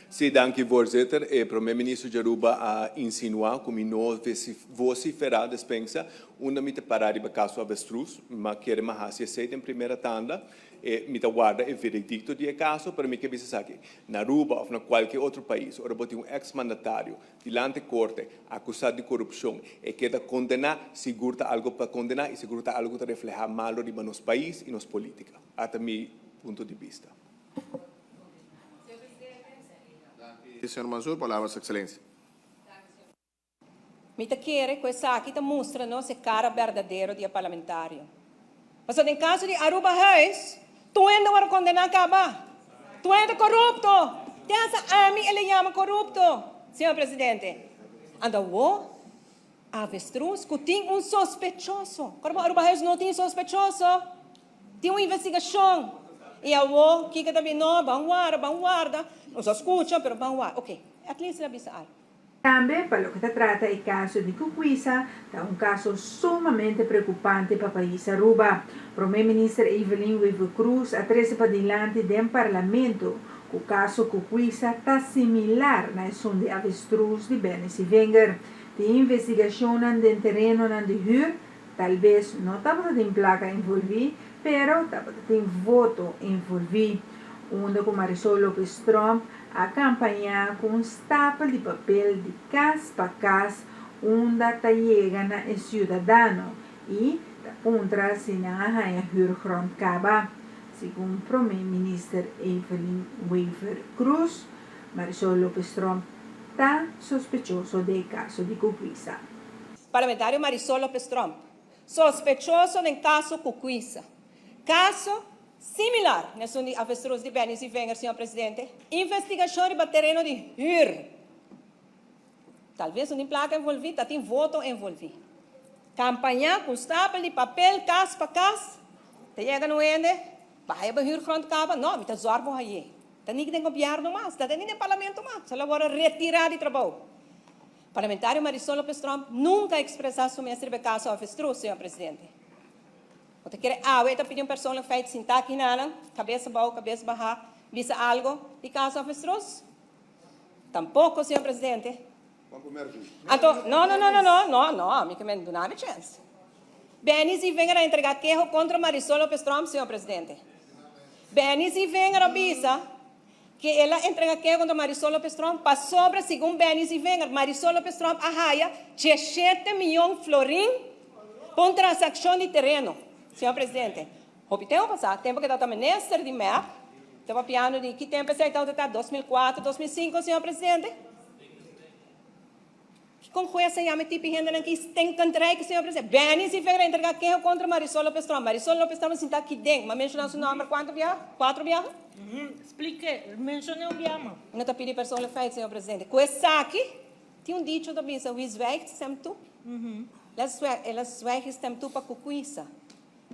Sí, danki voorzitter. E prome minister di Aruba a insinua cu mi no vocifera despensa unda mi ta para riba caso Avestruz. Mi a kere mi a haci esey den primera tanda. E mi ta warda e veredicto di e caso, pero mi ke bisa esaki, na Aruba of na cualke otro pais, ora bo tin un ex mandatario Dilante korte, akusá di korupshon, e keda kondená, sigur ta algo pa kondená i sigur ta algo ku ta reflehá malo riba nos pais i nos polítika. Ata mi punto di bista. Danki, señor Mansur. Palabra su Excelencia. Mi ta kere ku esaki ta mustra nos e kara berdadero di e parlamentario. Pasobra den kaso di Arubahuis, tur hende wòrdu kondená kaba. Tur hende korupto. Te hasta ami el a yama korupto, señor presidente. Anto awor, avestruz ku tin un sospechoso. Kòrda bo Arubahuis no tin sospechoso. Tin un investigashon. I awor, kiko ta bin? No, ban warda, ban warda. Nos a skucha, pero ban warda. Oke, at least el a bisa algu. Tambe pa loke ta trata e caso di Kukwisa ta un caso sumamente preocupante pa pais Aruba. Prome Minister Evelyn Wever-Croes a trece padilanti den Parlamento cu caso Kukwisa ta similar na esun di avestruz di Benny Sevinger. Tin investigacionnan den terenonan di huur, tal bes no tabata tin placa envolvi, pero tabata tin voto envolvi. Unda cu Marisol Lopez Tromp A kampañá ku un stapel di papel di kas pa kas unda ta yega na e siudadano i ta puntra si nan a haña huurgrond kaba, segun Prome Minister Evelyn Wever-Croes. Marisol Lopez Tromp ta sospechoso den e kaso di Kukwisa. Parlamentario Marisol Lopez Tromp, sospechoso den kaso Kukwisa. Kaso Similar na esun di avestruz di Benny Zievinger, señor Presidente, investigacion riba tereno di huur. Tal vez no tin placa envolvi, ta tin voto envolvi. Campaña cu un stapel di papel cas pa cas, ta yega na un hende, Bahaya bo huurgrond caba? No, mi ta zorg bo haye. Ta ni den gobierno mas, ta ni den parlamento mas, el a worde retira di trabou. Parlamentario Marisol Lopez Tromp nunca a expresa su mes riba e caso avestruz, señor Presidente. Bo ta kere awe e ta pidi un persona feit sintá aki nanan, kabes abou, kabes bahá, bisa algo di kaso avestruz? Tampoko, señor presidente. Anto, no, no, no, no, no, no, no, mi ke men duna mi chèns. Benny Zievinger a entregá keho kontra Marisol Lopez Tromp, señor presidente. Benny Zievinger a bisa ke el a entregá keho kontra Marisol Lopez Tromp pasobra, segun Benny Zievinger, Marisol Lopez Tromp a haya diesshete miyon florin pa un transakshon di tereno. Señor Presidente, hopi tempu pasá, tempu ke tabata minister di mep, ta papiando di ki tempu esei tabata ta, 2004, 2005, señor Presidente? Con hues a yama e tipo hendenan ki stinkend rijk, señor presidente? Benny Zivera a entrega keho contra Marisol Lopez Tromp. Marisol Lopez Tromp a sinta aki den. M'a menciona su nomber cuanto biaha? Cuatro biaha? Spliké, mencion'é un biaha mas. No ta pidi persoonlijk feit, señor presidente. Cu esaki, tin un dicho ta bisa, Wie zwijgt, stemt toe. El a zwijg y stemt toe pa Kukuisa.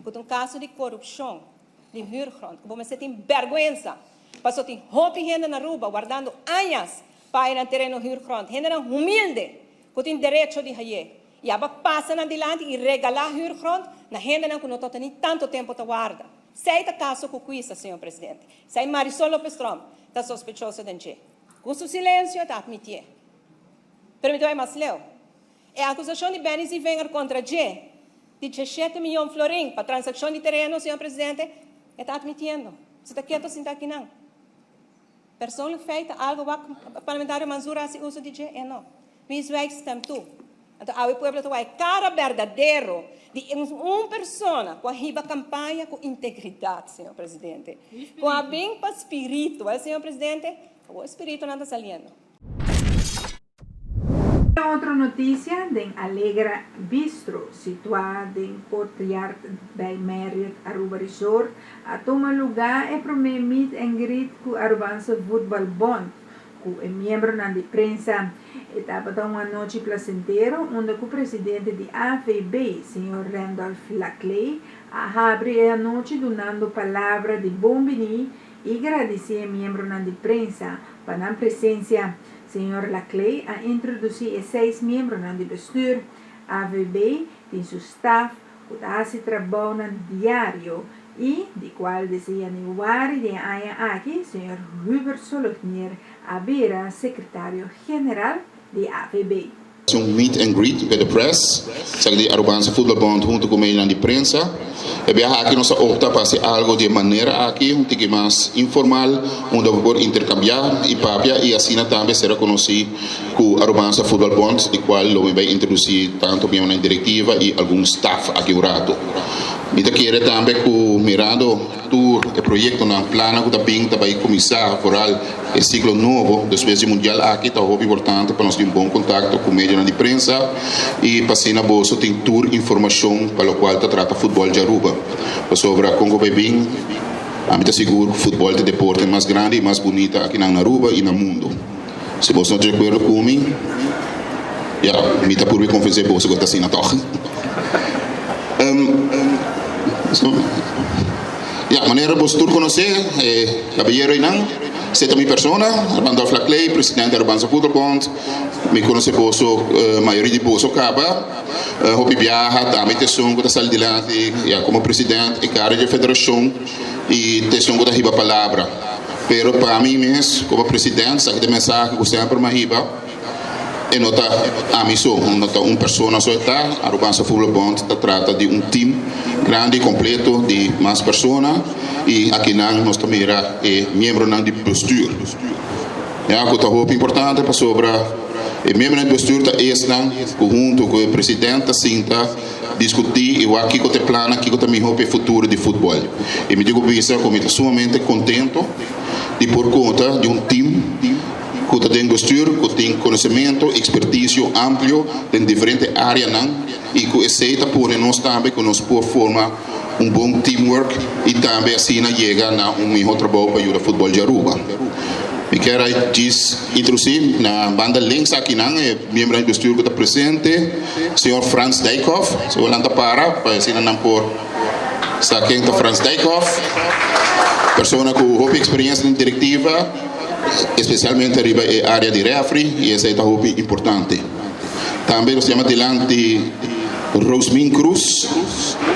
Ku ta un kaso di korupshon di huurgrond ku bo mester tin bèrgwensa paso tin hopi hende na Aruba wardando añas pa haña nan tereno huurgrond, hendenan humilde ku tin derecho di hañ'é i aba pasa nan dilanti i regalá huurgrond na hendenan ku no ta ni tanto tempo ta warda. Esei ta kaso ku Kuisa, señor presidente. Esei Marisol Lopez Tromp ta sospechoso den dje. Ku su silensio e ta atmitié. Pero mi ta bai mas leu. E akusashon di Benny Zievinger kontra dje di djeshete miyon florin pa transakshon di tereno, señor presidente, e ta atmitiendo. Si ta keto sinta akinan. Persoonlijk feit ta algo wak parlamentario Mansur a hasi uso di dje? E no. Mi zwijg stem toe. Anto awe pueblo ta wak e kara berdadero di un persona ku a hiba kampaña ku integridat, señor presidente. Ku a bin pa spiritu, señor presidente, awor e spiritunan ta saliendo. Otro noticia, den Allegra Bistro, situa den Courtyard by Marriott Aruba Resort, a tuma luga e prome meet and greet cu Arubaanse Voetbal Bond, cu e miembronan di prensa. E tabata un anochi placentero unda cu presidente di AVB, señor Randolph Laclay, a habri e anochi dunando palabra di bon bini y gradici e miembronan di prensa pa nan presencia. Señor Laclay a introduci e seis miembronan di bestuur. AVB tin su staf cu ta haci trabounan diario y di cual desde januari di e aña aki señor Hubert Solognier a bira secretario general di AVB. Un meet and greet with the press, esaki di Arubaanse Voetbalbond hunto cu medionan di prensa. E biaha aki nos a opta pa haci algo di e manera aki, un tiki mas informal, unda bo por intercambia y papia y asina tambe sera conoci cu Arubaanse Voetbalbond, di cual lo mi bay introduci tanto miembronan di directiva y algun staff aki un rato. Mi ta kere tambe cu mirando tur e proyectonan, plannan cu ta bin ta bay cuminsa vooral E siklo nobo despues di mundial aki ta hopi importante pa nos tin bon kontakto ku medionan di prensa i pa asina boso tin tur informashon pa lokual ta trata futbòl di Aruba. Pasobra kon ku bai bin, ami ta sigur ku futbòl ta e deporte mas grandi i mas bunita akinan na Aruba i na mundu. Si boso no ta di akuerdo ku mi, ya, mi ta purba konvensé boso ku ta asina tòg. Ya, manera boso tur konosé, e kabayero einan, esei ta mi persona, Randolph Laclay, presidente di Arubaanse Voetbalbond. Mi konosé boso, mayoria di boso kaba. Hopi biaha ta ami ta esun ku ta sali dilanti, ya, komo president e kara di e federashon i ta esun ku ta hiba palabra. Pero pa mi mes, komo president, esaki ta e mensahe ku semper mi a hiba. E no ta ami so, no ta un persona so e ta. Arubaanse Voetbalbond ta trata di un team grandi completo di mas persona y akinan nos ta mira e miembronan di bestuur. Ya cu ta hopi importante pasobra e miembronan di bestuur ta esnan cu hunto cu e president ta sinta discuti y wak kico ta e plannan, kico ta miho pa e futuro di futbol. Y mi tin cu bisa cu mi ta sumamente contento di por conta di un team ku ta den bestuur ku tin konosementu, ekspertisio amplio den diferente áreanan i ku esei ta pone nos tambe ku nos por forma un bon teamwork i tambe asina yega na un mihó trabou pa yuda futbòl di Aruba. Mi kier a djis introdusi na banda links akinan e miembronan di bestuur ku ta presente, señor Frans Dijkhoff, si bo lanta para pa asina nan por sa ken ta Frans Dijkhoff, persona ku hopi eksperiencia den direktiva. Especialmente riba e area di refri y esey ta hopi importante. Tambe nos yama dilanti Rosmin Cruz,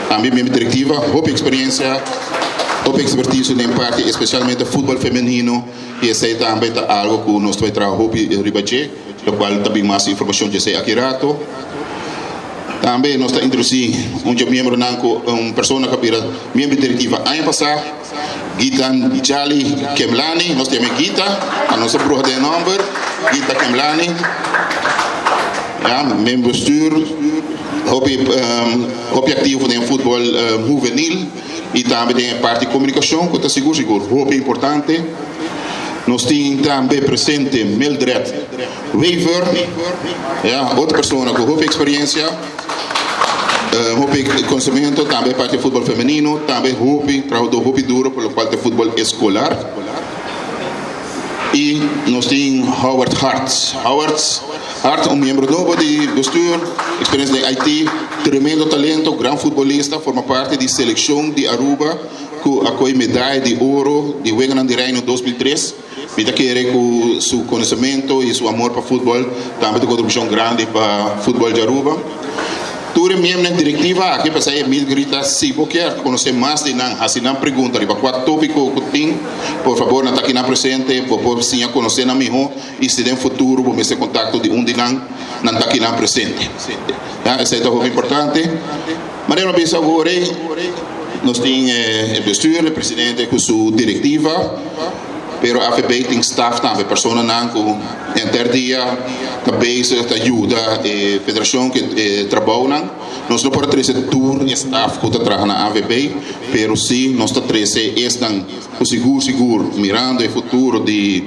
tambe miembro directiva, hopi experiencia, hopi experticio den parti especialmente futbol femenino y esey tambe ta algo cu nos ta bay traha hopi riba dje, locual ta bin mas informacion dje esey aki rato. Tambe nos ta introduci un dje miembronan cu un persona cu a bira miembro directiva aña pasa. Gita Jali Kemlani, nos ta yama e Gita, a nos a bruha den e nomber, Gita Kemlani, ya, miembro bestuur, hopi hopi activo den futbol huvenil y tambe den e parti comunicacion cu ta sigur sigur hopi importante. Nos tin tambe presente Mildred Wever, ya, otro persona ku hopi eksperiencia, hopi konosementu, tambe parti di futbol femenino, tambe hopi trahadó hopi duro pa lokual ta futbol eskolar. I nos tin Howard Hart. Howard Hart, un miembro nobo di bestuur, eksperiencia den IT, tremendo talento, gran futbolista, forma parti di selekshon di Aruba. Ku a koe medaya di oro di Weganan di Reino 2003. Mi ta kere ku su konosementu i su amor pa futbòl tambe ta kontribushon grandi pa futbòl di Aruba. Tur e miembronan direktiva aki pasá e meet grita si bo kier konosé mas di nan, hasi nan pregunta riba kua tópiko ku tin, por fabor nan ta aki nan presente, bo por siña konosé nan mihó i si den futuro bo mester kontakto di un di nan, nan ta aki nan presente. Ya, esei ta hopi importante. Manera mi a bisa awor ei, nos tin e bestuur, e presidente ku su direktiva, pero AVB tin staf tambe, personanan ku henter dia ta bezig ta yuda e federashon ku e trabounan. Nos no por a trese tur e staf ku ta traha na AVB, pero si nos ta trese esnan ku sigur sigur mirando e futuro di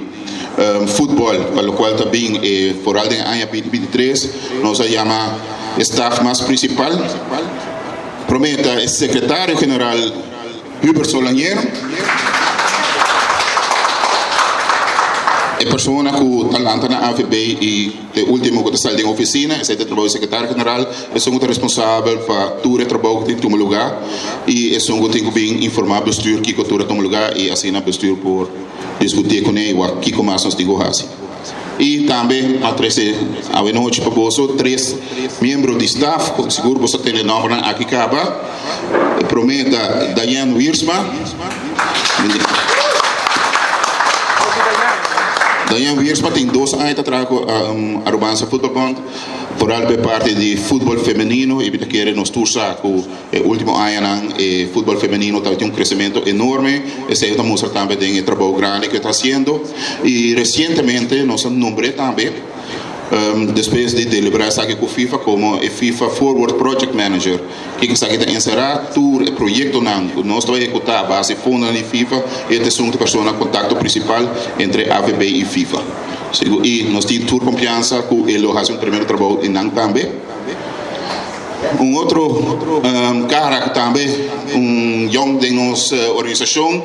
futbòl pa lokual ta bin e foral den aña 2023, nos a yama E staf mas principal prome ta e secretario general Hubert Solagnier, e persona cu ta lanta na AVB y ta e ultimo cu ta sali den oficina, esey ta e trabou di secretario general, esun cu ta responsabel pa tur e trabou cu tin tuma lugar y esun cu tin cu bin informa bestuur kico tur a tuma lugar y asina bestuur por discuti cune y wak kico mas nos tin cu haci. I tambe a trese awenochi pa boso tres miembro di staf, ku sigur boso a tende nòmbernan aki kaba. E promé ta Diane Wiersma. Diane Wiersma tin dos aña ta traha ku Arubanse Futbol Bond, foral pa e parti di futbol femenino i mi ta kere nos tur sa ku E ultimo añanan e futbol femenino tabatin un crecemento enorme, esey ta mustra tambe den e trabou grandi cu e ta haciendo y recientemente nos a nombre tambe despues di delibera esaki cu FIFA como e FIFA Forward Project Manager. Kico esaki ta encera? Tur e proyectonan cu nos ta bay ehecuta a base fondonan di FIFA e ta esun persona contacto principal entre AVB y FIFA. Y nos tin tur confiansa cu e lo haci un tremendo trabou eynan tambe. Un otro cara cu tambe un yong den nos organisacion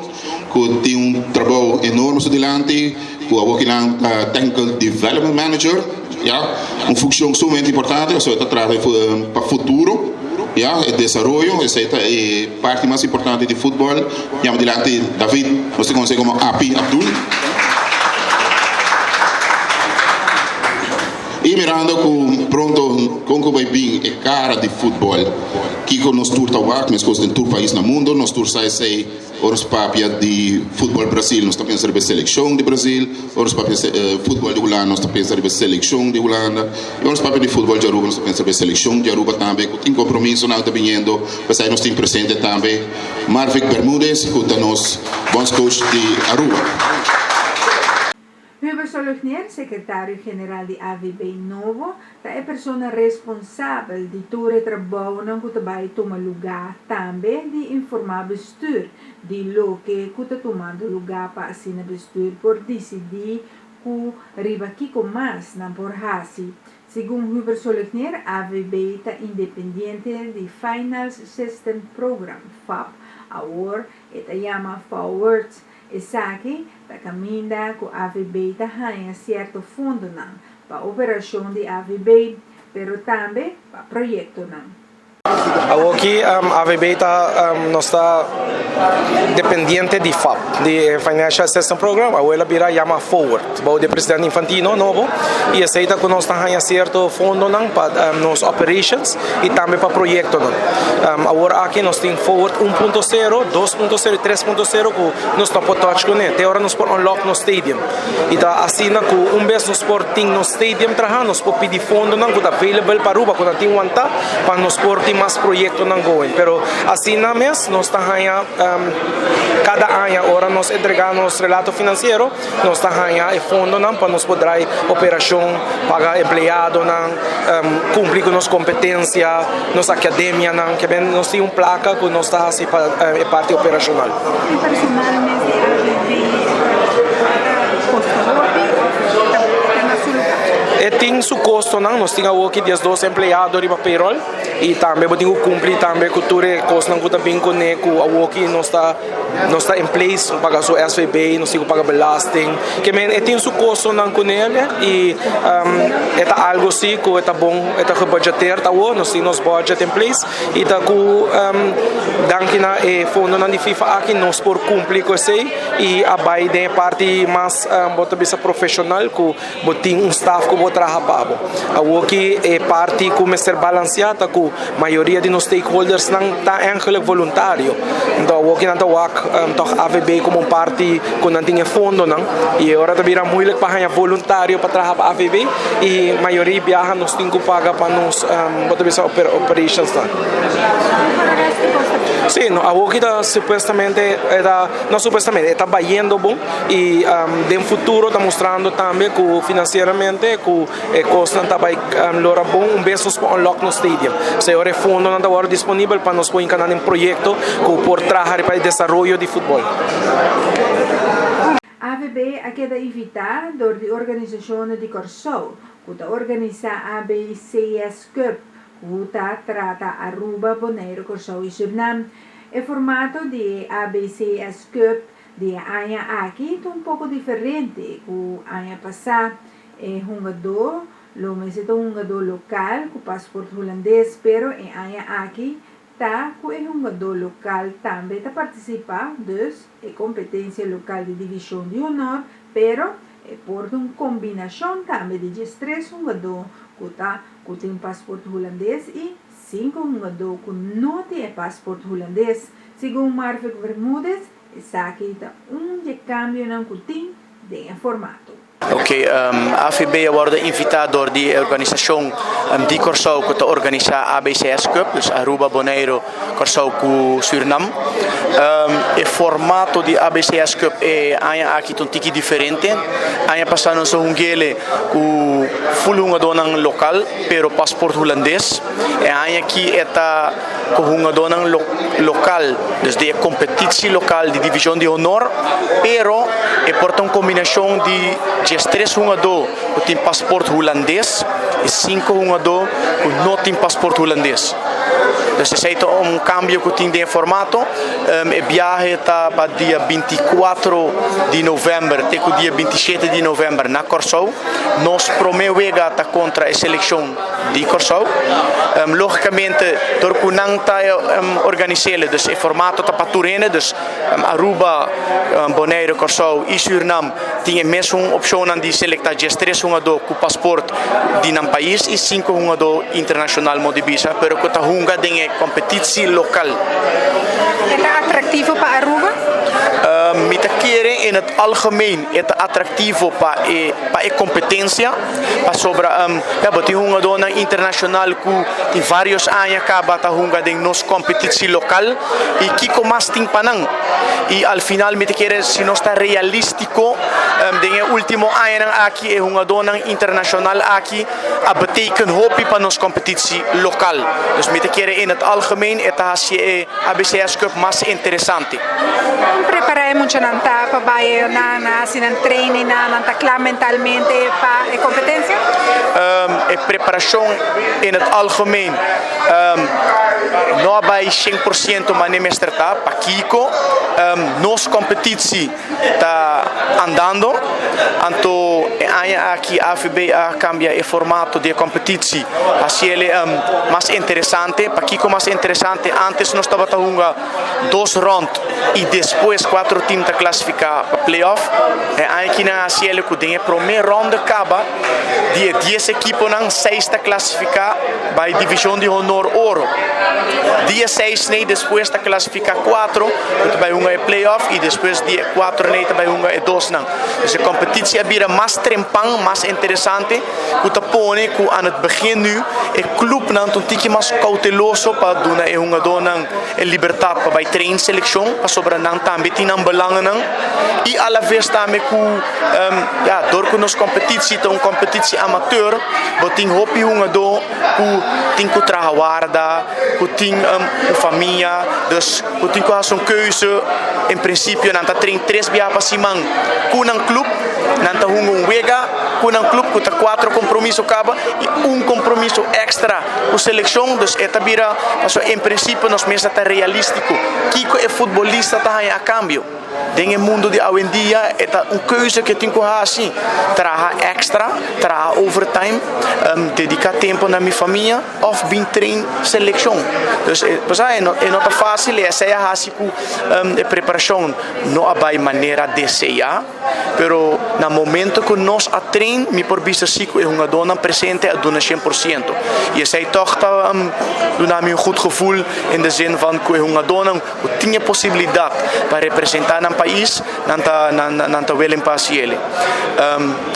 cu tin un trabou enorme su dilanti cu awor kinan ta Technical Development Manager, ya, un funcion sumamente importante pasobra e ta trata pa futuro, ya, e desaroyo, esey ta e parti mas importante di futbol. Yama dilanti David, nos ta conoce como Api Abdul. I mirando ku pronto kon ku bai bin e kara di futbòl, kiko nos tur ta wak meskos den tur pais na mundo, nos tur sa esei, ora nos papia di futbòl Brasil nos ta pensa riba e selekshon di Brasil, ora nos papia futbòl di Hulanda nos ta pensa riba e selekshon di Hulanda, i ora nos papia di futbòl di Aruba nos ta pensa riba e selekshon di Aruba tambe ku tin kompromisonan ta biniendo, p'esei nos tin presente tambe Marvick Bermudez ku ta nos bondscoach di Aruba. Hubert Solognier, sekretario general di AVB Nobo, ta e persona responsabel di tur e trabounan ku ta bai tuma lugá, tambe di informá bestür di loke ku ta tumando lugá pa asina bestür por disidí ku riba kiko mas nan por hasi. Segun Hubert Solognier, AVB ta independiente di Finals System Program, fap, awor e ta yama Forward. Esaki ta kaminda ku AVB ta haña sierto fondonan pa operashon di AVB, pero tambe pa proyektonan. Awoki AVB ta nos ta dependiente di FAP, di e Financial Assistance Program, awo el a bira yama Forward bou di e presidente Infantino nobo i esei ta ku nos ta haña sierto fondonan pa nos operations i tambe pa proyektonan. Awor aki nos tin Forward un punto sero, dos punto sero i tres punto sero ku nos no por touch kuné te ora nos por unlock nos stadium. I ta asina ku un bes nos por tin nos stadium traha nos por pidi fondonan ku ta available pa Aruba ku nan tin wanta pa nos por tin mas proyektonan going. Pero asina mes nos ta haña kada aña ora nos entrega nos relato finansiero nos ta haña e fondonan pa nos por drai operashon, paga empleadonan, cumpli cu nos competencia, nos academianan, ke ben nos tin un placa cu nos ta haci pa e parti operacional. E personal mes di AVB ta su kostonan, nos tin awoki 12 empleado riba payroll i tambe bo tin ku kumpli tambe ku tur e kosnan ku ta bin kuné ku awoki nos ta nos ta in place paga su SVB, nos tin ku paga belasting, ke men e tin su kostonan kuné i e ta algu si ku e ta bon e ta gebudgeteerd awo, nos tin nos budget in place i ta ku danki na e fondonan di FIFA aki nos por kumpli ku esei i a bai den e parti mas bo ta bisa profeshonal ku Bo tin un staf ku bo traha pa bo. Awoki e parti ku mester balansiá ta ku mayoria di nos stakeholdersnan ta èngelik voluntario. Anto awoki nan ta wak tòg AVB komo un parti ku nan tin e fondonan i e ora ta bira muilik pa haña voluntario pa traha pa AVB i mayoria biaha nos tin ku paga pa nos bo ta bisa operationsnan. Sí, no awoki ta supuestamente e ta no supuestamente e ta bayendo bon. Y den futuro ta mustrando tambe cu financieramente cu e cosnan ta bay lora bon un bes nos por unlock nos stadium. P'esei ora e fondonan ta worde disponibel pa nos por hinca nan den proyecto cu por traha riba e desaroyo di futbol. AVB a keda invitá dor di organisashonnan di Kòrsou ku ta organisá ABCS Cup ku ta trata Aruba, Boneiru, Kòrsou i Sürnam. E formato di e ABCS Cup Di e aña aki ta un poko diferente ku aña pasá. E hungadó lo mester ta un hungadó lokal ku pasport hulandes, pero e aña aki ta ku e hungadó lokal tambe ta partisipá, dus e kompetensia lokal di Divishon di Honor, pero e por ta un kombinashon tambe di diestres hungadó ku ta ku tin pasport hulandes i sinku hungadó ku no tin e pasport hulandes. Segun Marvick Bermudez, esaki ta un dje kambionan ku tin den e formato. Ok, AVB a wordo invita door di e organisacion di Corsou cu ta organisa ABCS Cup, dus Aruba, Bonaire, Corsou cu Surinam. E formato di ABCS Cup e aña aki ta un tiki diferente. Aña pasa nos a hungele cu full hungadornan local, pero paspoort Hulandes. E aña aki e ta. Ku hungadónan lokal, dus di e kompetitsi lokal di Divishon di Honor, pero e por ta un kombinashon di diestres hungadó ku tin pasport hulandes i sinku hungadó ku no tin pasport hulandes. Dus esei ta un kambio ku tin den e formato. E biahe ta pa dia bintikuatro di novèmber te ku dia bintishete di novèmber na Kòrsou. Nos promé wega ta kontra e selekshon. Di Kòrsou. Lógikamente dor ku nan ta organis'é, dus e formato ta pa tur hende, dus Aruba, Boneiru, Kòrsou i Sürnam tin e mesun opshonnan di selektá diestres hungadó ku pasport di nan pais i sinku hungadó internashonal mo di bisa, pero ku ta hunga den e kompetitsi lokal. E ta atraktivo pa Aruba? Mi ta kere in het algemeen e ta atraktivo pa e pa e kompetensia. Pasobra ya bo tin hungadónan internashonal ku tin vários aña kaba ta hunga den nos kompetitsi lokal i kiko mas tin pa nan. I al final mi ta kere si nos ta realístiko den e último añanan aki e hungadónan internashonal aki a beteken hopi pa nos kompetitsi lokal. Dus mi ta kere in het algemeen e ta hasi e ABCS Cup mas interesante. Kon prepará e muchanan ta pa bai nan a hasi nan training nan, nan ta kla mentalmente pa e kompetensia? E preparashon in het algemeen no a bai 100% manera mester ta, pakiko nos kompetitsi ta andando, anto e aña aki AVB a cambia e formato di e competitie haciele mas interesante. Pakico mas interesante? Antes nos tabata hunga dos rond y despues cuatro team ta clasifica pa playoff. E aña aki nan a haciele cu den e prome ronde caba di e dies ekiponan seis ta clasifica bay division di honor oro. Di e seis ney despues ta clasifica cuatro cu ta bay hunga e playoff y despues di e cuatro ney ta bay hunga e dosnan. Dus e competitie a bira mas trempan, mas interesante cu ta pone cu aan het begin nu e clubnan ta un tiki mas cauteloso pa duna e hungadornan e libertad pa bay train seleccion pasobra nan tambe tin nan belangennan y alaves tambe cu ya dor cu nos competitie ta un competitie amateur bo tin hopi hungador cu tin cu traha warda, cu tin un famia, dus cu tin cu haci un keuze. En principio nan ta train tres biaha pa siman cu nan club, nan ta hunga un wega. ku nan club ku ta cuatro compromiso caba y un compromiso extra ku seleccion, dus e ta bira pasobra en principio nos mester ta realistico kico e futbolista ta haña a cambio. Den e mundo di awendia e ta un keuze ku e tin ku hasi, traha extra, traha overtime, dedica tempo na mi famia of bin train seleccion. Dus e no ta facil y esey a hasi ku e preparacion no a bay manera desea, pero na momento ku nos a train mi por bisa si ku e hungadónan presente a duna 100% y esey tog ta duna mi un goed gevoel in de zin van ku e hungadónan ku tin e posibilidat pa representá nan pais, nan ta nan ta willing pa hasi el.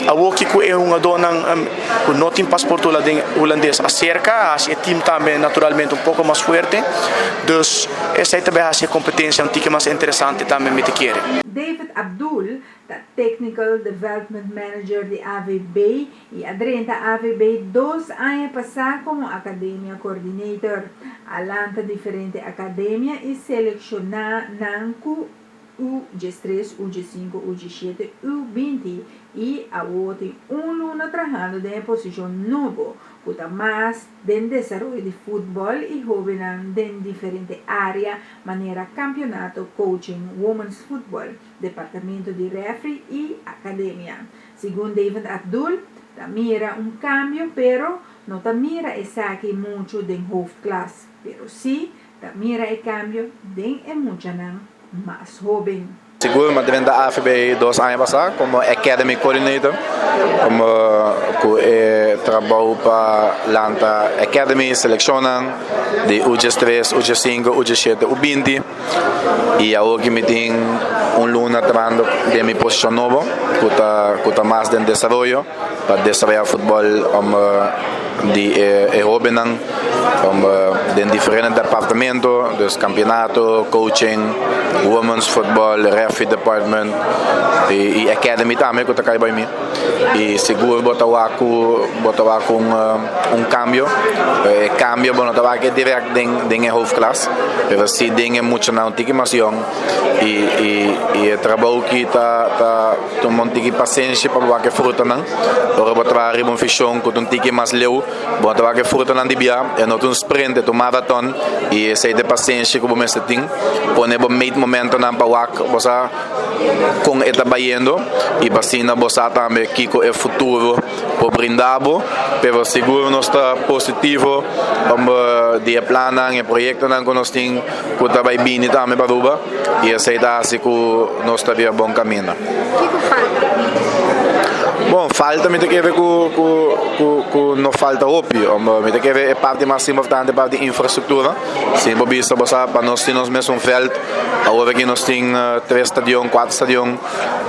Awoki ku e hungadónan ku no tin pasport hulandes aserka a hasi e team tambe naturalmente un poko mas fuerte. Dus esei ta bai hasi e kompetensia un tiki mas interesante tambe mi ta kere. David Abdul ta Technical Development Manager di AVB y a drenta AVB dos aña pasá komo Academia Coordinator. A lanta diferente akademia i selekshoná nan ku U diestres, U diesinku, U dieshete, U binti i awor tin un luna trahando den e posishon nobo ku ta mas den desaroyo di futbòl i hóbennan den diferente área manera kampionato, coaching, women's football, departamento di refri i akademia. Segun David Abdul, ta mira un kambio pero no ta mira esaki muchu den hoofdklas, pero sí ta mira e kambio den e muchanan mas hóben. Sigur mi a drenta AVB dos aña pasá komo Academy Coordinator, komo ku e trabou pa lanta Academy, selekshonnan di U diestres, U diesinku, U diesshete, U binti. I awor ki mi tin un luna trabahando den mi posishon nobo ku ta ku ta mas den desaroyo pa desaroyá futbòl di e hóbennan den diferente departamento, dus kampionato, coaching, women's football, referee department i academy tambe ku ta kai bai mi. I sigur bo ta wak ku bo ta wak un un kambio. E kambio bo no ta wak e dirèkt den den e hoofdklas, pero si den e muchanan un tiki mas yòn i i i e trabou ki ta ta tuma un tiki pasenshi pa bo wak e frutanan. Ora bo traha riba un vishon ku ta un tiki mas leu, bo no ta wak e frutanan di bia, e no ta un sprint, e ta un maraton i esei ta e pasenshi ku bo mester tin. Pone bo meetmomentonan pa wak bo sa. Kon e ta bayendo i pa asina bo sa tambe kiko e futuro por brinda bo. Pero sigur nos ta positivo di e plannan, e proyektonan ku nos tin ku ta bai bini tambe pa Aruba i esei ta hasi ku nos ta riba bon kaminda. Kiko falta? Bon, falta mi ta kere ku ku no falta hopi. Mi ta kere e parti mas importante e parti di infrastruktura. Si bo bisa bo sa pa nos tin nos mesun veld. Awor aki nos tin tres stadion, kuater stadion,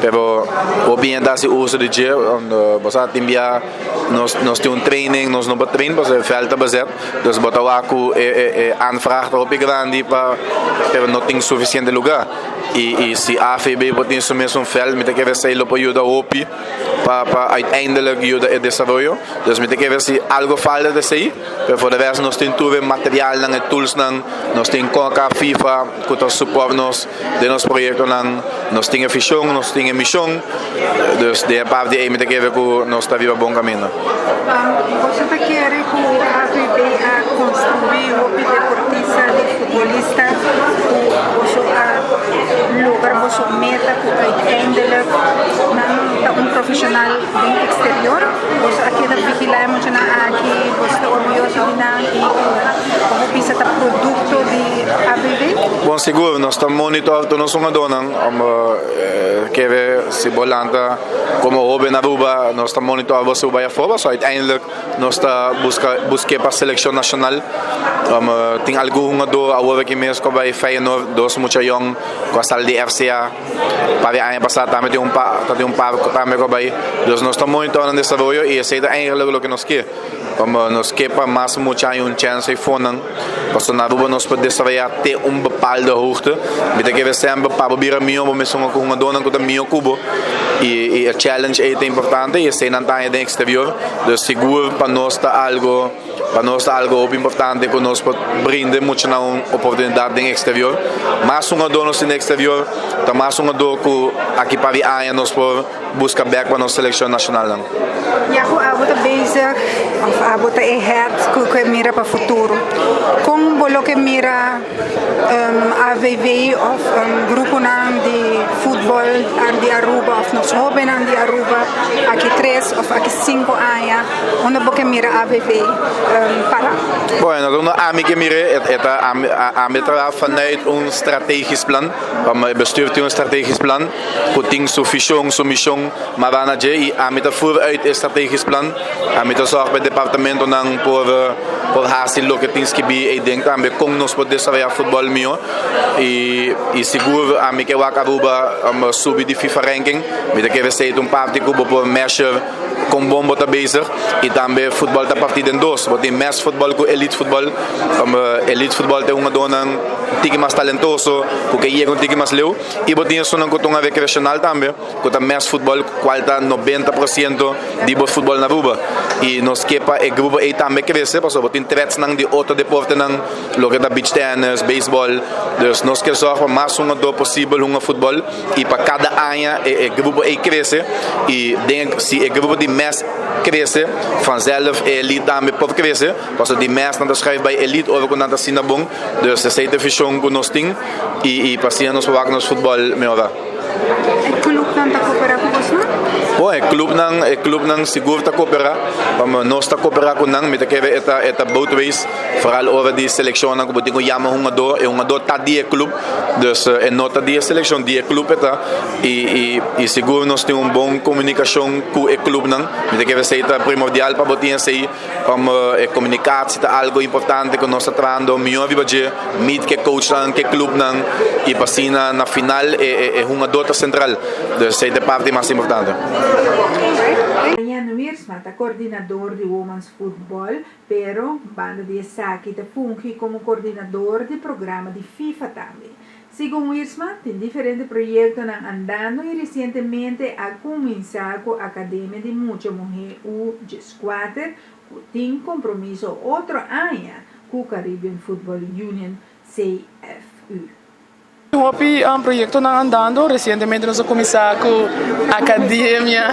pero hopi hende ta hasi uso di dje. Bo sa tin bia nos nos tin un training, nos no por train pasobra e veld ta bezet. Dus bo ta wak ku e e aanvraag ta hopi grandi pa pero no tin sufisiente luga. I i si AVB por tin su mesun veld mi ta kere esei lo por yuda hopi pa pa uiteindelijk yuda e desaroyo. Dus mi ta kere si algo falta ta esei. Pero for de rest nos tin tur e materialnan, e toolsnan, nos tin Coca, FIFA cu ta support nos den nos proyectonan, nos tin e vision, nos tin e mision, dus den e parti ey mi ta kere cu nos ta riba bon camino. Boso ta kere cu AVB a construi hopi deportista di futbolista cu boso a logra boso meta cu uiteindelijk nan ta un profesional den exterior? Boso a keda vigilá e muchanan aki, boso ta orguyoso di nan i ku bo bisa ta produkto di ABV? Bon sigur, nos ta monitor tur nos hungadónan. Kere si bo lanta komo hóben Aruba, nos ta monitor bo si bo bai afó, pasobra uiteindelijk nos ta buska busk'é pa selekshon nashonal. Tin algun hungadó awor aki mes ku a bai Feyenoord, dos mucha yòn ku a sali di FCA. Par di aña pasá tambe tin un par, ta tin un par tambe ku a bai. Dus nos ta monitor nan desaroyo i esei ta eigenlijk loke nos ke. Como nos ke pa mas mucha haña un chèns ei fonan, pasobra na Aruba nos por desaroyá te un bepaalde hoogte. Mi ta kere semper pa bo bira mihó bo mes hunga ku hungadónan ku ta mihó ku bo i e challenge ei ta importante i esei nan ta haña den eksterior. Dus sigur pa nos ta algo. Pa nos ta algo hopi importante ku nos por brinda e muchanan un oportunidat den eksterior. Mas hungadó nos tin den eksterior, ta mas hungadó ku aki par di aña nos por buska bek pa nos selekshon nashonalnan. Ya ku abo ta bezig òf abo ta e head ku ke mira pa futuro, kon bo lo ke mira AVV òf gruponan di futbòl di Aruba òf nos hóbennan di Aruba aki tres òf aki sinku aña? Unda bo ke mira AVV para? Bueno, unda ami ke mir'é e ta ami ta traha vanuit un strategisch plan, pa e bestuur tin un strategisch plan ku tin su vision, su mision mará na dje i ami ta voer uit e strategisch plan. Ami ta sòrg pa e departamentonan por por hasi loke tin skibí eiden tambe kon nos por desaroyá futbòl mihó i i sigur ami ke wak Aruba subi di FIFA ranking. Mi ta kere esei ta un parti ku bo por measure Kon bon bo ta bezig y tambe futbol ta parti den dos, bo tin mes futbol cu elite futbol, elite futbol ta e hungadornan un tiki mas talentoso cu ke yega un tiki mas leu y bo tin esunnan cu ta un recreacional tambe cu ta mes futbol cual ta 90% di bo futbol na Aruba y nos ke pa e grupo ey tambe crece pasobra bo tin threatsnan di otro deportenan loke ta beach tennis, baseball, dus nos ke zorg pa mas hungador posibel hunga futbol. y pa cada aña e grupo ey crece y den si e grupo di mes crece vanzelf e elite tambe por crece pasobra di mes nan ta schuif bay elite ora cu nan ta asina bon dus esey ta e vision cu nos tin y pa asina nos por wak nos futbol mehora. E clubnan ta coopera cu bosnan? Bon e clubnan e clubnan sigur ta coopera pasobra nos ta coopera cu nan mi ta kere e ta e ta both ways vooral ora di seleccionnan cu bo tin cu yama hungador e hungador ta di e club. Dus e no ta di e seleccion, di e club e ta. Y y sigur nos tin un bon comunicacion cu e clubnan. Mi ta kere esey ta primordial pa bo tin esey. E comunicatie ta algo importante cu nos ta trahando miho riba dje. Meet cu e coachnan, cu e clubnan y pa asina na final e e hungador ta central. Dus esey ta e parti mas importante. Jan Wiersma ta coordinador di Women's Football Pero, banda di esaki ta fungi komo koordinador di programa di FIFA tambe. Segun Wiersma, tin diferente proyektonan andando i resientemente a kuminsá ku Akademia di Mucha Muhé U 14 ku tin kompromiso otro aña ku Caribbean Football Union, CFU. Hopi proyectonan andando, recientemente nos a cuminsa cu academia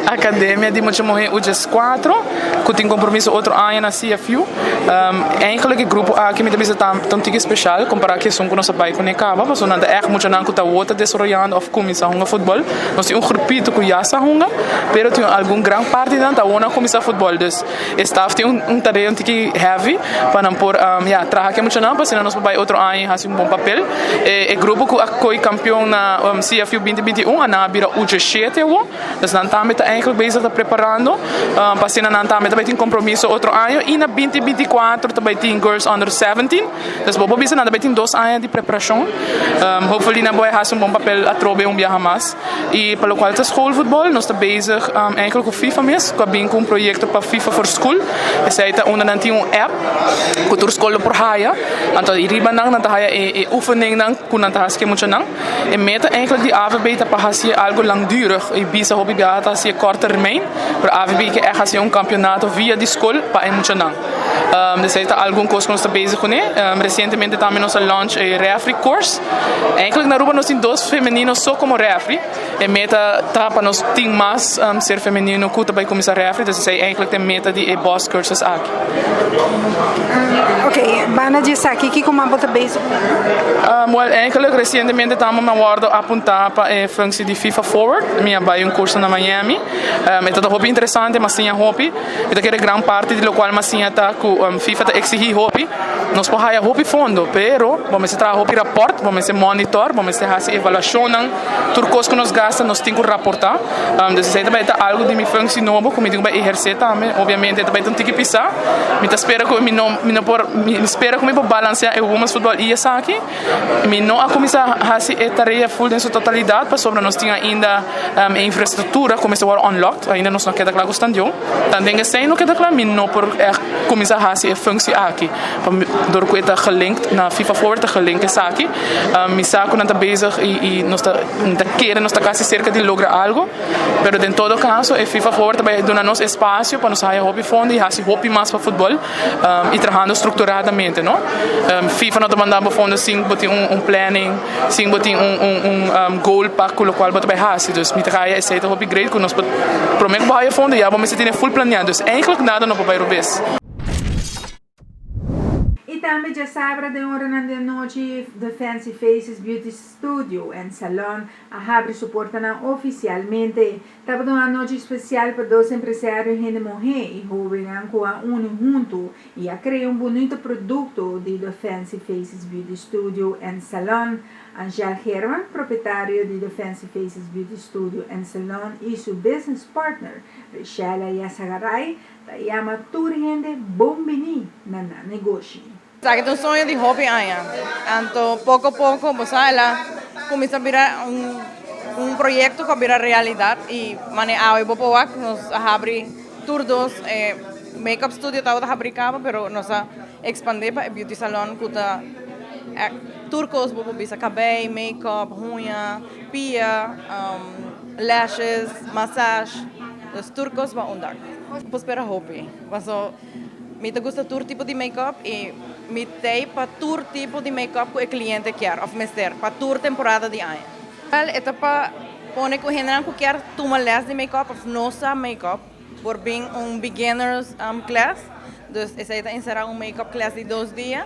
academia di mucha muhe U 14 cu tin compromiso otro aña na CFU. Eigenlijk e grupo aki mi ta bisa ta un tiki special compara cu esun cu nos a bay cune caba pasobra nan ta echt muchanan cu ta awor ta desaroyando of cuminsa hunga futbol. Nos tin un grupito cu ya sa hunga pero tin algun gran parti di nan ta awor nan cuminsa futbol dus E staf tin un tarea un tiki heavy pa nan por ya traha ke muchanan pa asina nos por bai otro aña y hasi un bon papel. E grupo ku a koi kampion na CFU binti binti un a nan a bira ucho shete awo. Dus nan tambe ta eigenlijk bezig ta preparando pa asina nan tambe ta bai tin kompromiso otro aña y na binti binti kuater ta bai tin girls under 17. Dus bo por bisa nan ta bai tin dos aña di preparashon. Hopefully nan por bai hasi un bon papel atrobe un biaha mas. Y pa locual ta schoolvoetbal nos ta bezig eigenlijk cu FIFA mes cu a bin cu un proyecto pa FIFA for School. Esey ta unda nan tin un app cu tur school lo por haya. Anto y riba nan nan ta haya e oefeningnan cu nan ta haci cu e muchanan. E meta eigenlijk di AVB ta pa haci algo langdurig y bisa hopi biaha ta haci kort termijn pero AVB ke echt haci un campeonato via di school pa e muchanan. Esey ta algun cos cu nos ta bezig cune. Recientemente tambe nos a launch e referee course. Eigenlijk na Aruba nos tin dos femenino so como referee. E meta ta pa nos tin mas ser femenino cu ta bay cuminsa referee. Dus esey eigenlijk ta e meta di e bos cursus aki. Ok, banda di esaki kico mas bo ta bezig cune? Well, eigenlijk recientemente tambe mi a wordo apunta pa e functie di FIFA Forward. Mi a bay un curso na Miami. E ta hopi interesante, mi a siña hopi. Mi ta kere gran parti di lokual mi a siña ta ku FIFA ta eksigí hopi. Nos por haya hopi fondo, pero bo mester traha hopi rapòrt, bo mester monitor, bo mester hasi evaluashonnan. Tur kos ku nos gasta nos tin ku raportá. Dus esei ta bai ta algu di mi funksi nobo ku mi tin ku bai ehersé tambe. Obiamente e ta bai ta un tiki pisá. Mi ta spera ku mi no mi no por mi spera ku mi por balanseá e women's football i esaki. Mi no a kuminsá hasi e tarea ful den su totalidat pasobra nos tin ainda e infrastruktura ku mester wòrdu unlocked, ainda nos no keda kla ku standion. Tanten esei no keda kla mi no por ègt kuminsá hasi. hasi e functie aki pa dor ku e ta gelinkt na FIFA Forward ta gelink esaki. Mi sa ku nan ta bezig i i nos ta mi ta kere nos ta kasi serka di logra algo pero den todo kaso e FIFA Forward ta bai duna nos espasio pa nos haya hopi fondo i hasi hopi mas pa futbol i trahando strukturadamente no. FIFA no ta manda bo fondo sin bo tin un planning sin bo tin un un un goal pa ku lokual bo ta bai hasi dus mi ta haya esei ta hopi great ku nos por prome ku bo haya fondo ya bo mester tene full planea dus eigenlijk nada no por bai robes. Y tambe djasabra den oranan di anochi The Fancy Faces Beauty Studio and Salon a habri su portanan oficialmente. Tabata un anochi special pa dos empresario hende muhe y hobennan cu a uni hunto y a crea un bunito producto di The Fancy Faces Beauty Studio and Salon. Angel Herman, propietario di The Fancy Faces Beauty Studio and Salon y su business partner, Richella Yasagaray, Ta yama tur hende bon bini na nan negoshi. Esaki ta un soño di hopi aña. Anto poko poko bo sa el a kuminsá bira un un proyekto ku a bira realidat i manera awe bo por wak nos a habri tur dos e makeup studio tabata habri kaba pero nos a ekspandé pa e beauty salon ku ta tur kos bo por bisa kabei, makeup, huña, pia, lashes, massage. Dus tur kos bo un dak. Bo spera hopi. Paso mi ta gusta tur tipo di make-up y mi t'ey pa tur tipo di make-up cu e cliente kier of mester pa tur temporada di aña. Wel e ta pa pone cu hendenan cu kier tuma les di make-up of no sa make-up por bin un beginners class. Dus esey ta encera un make-up class di dos dia.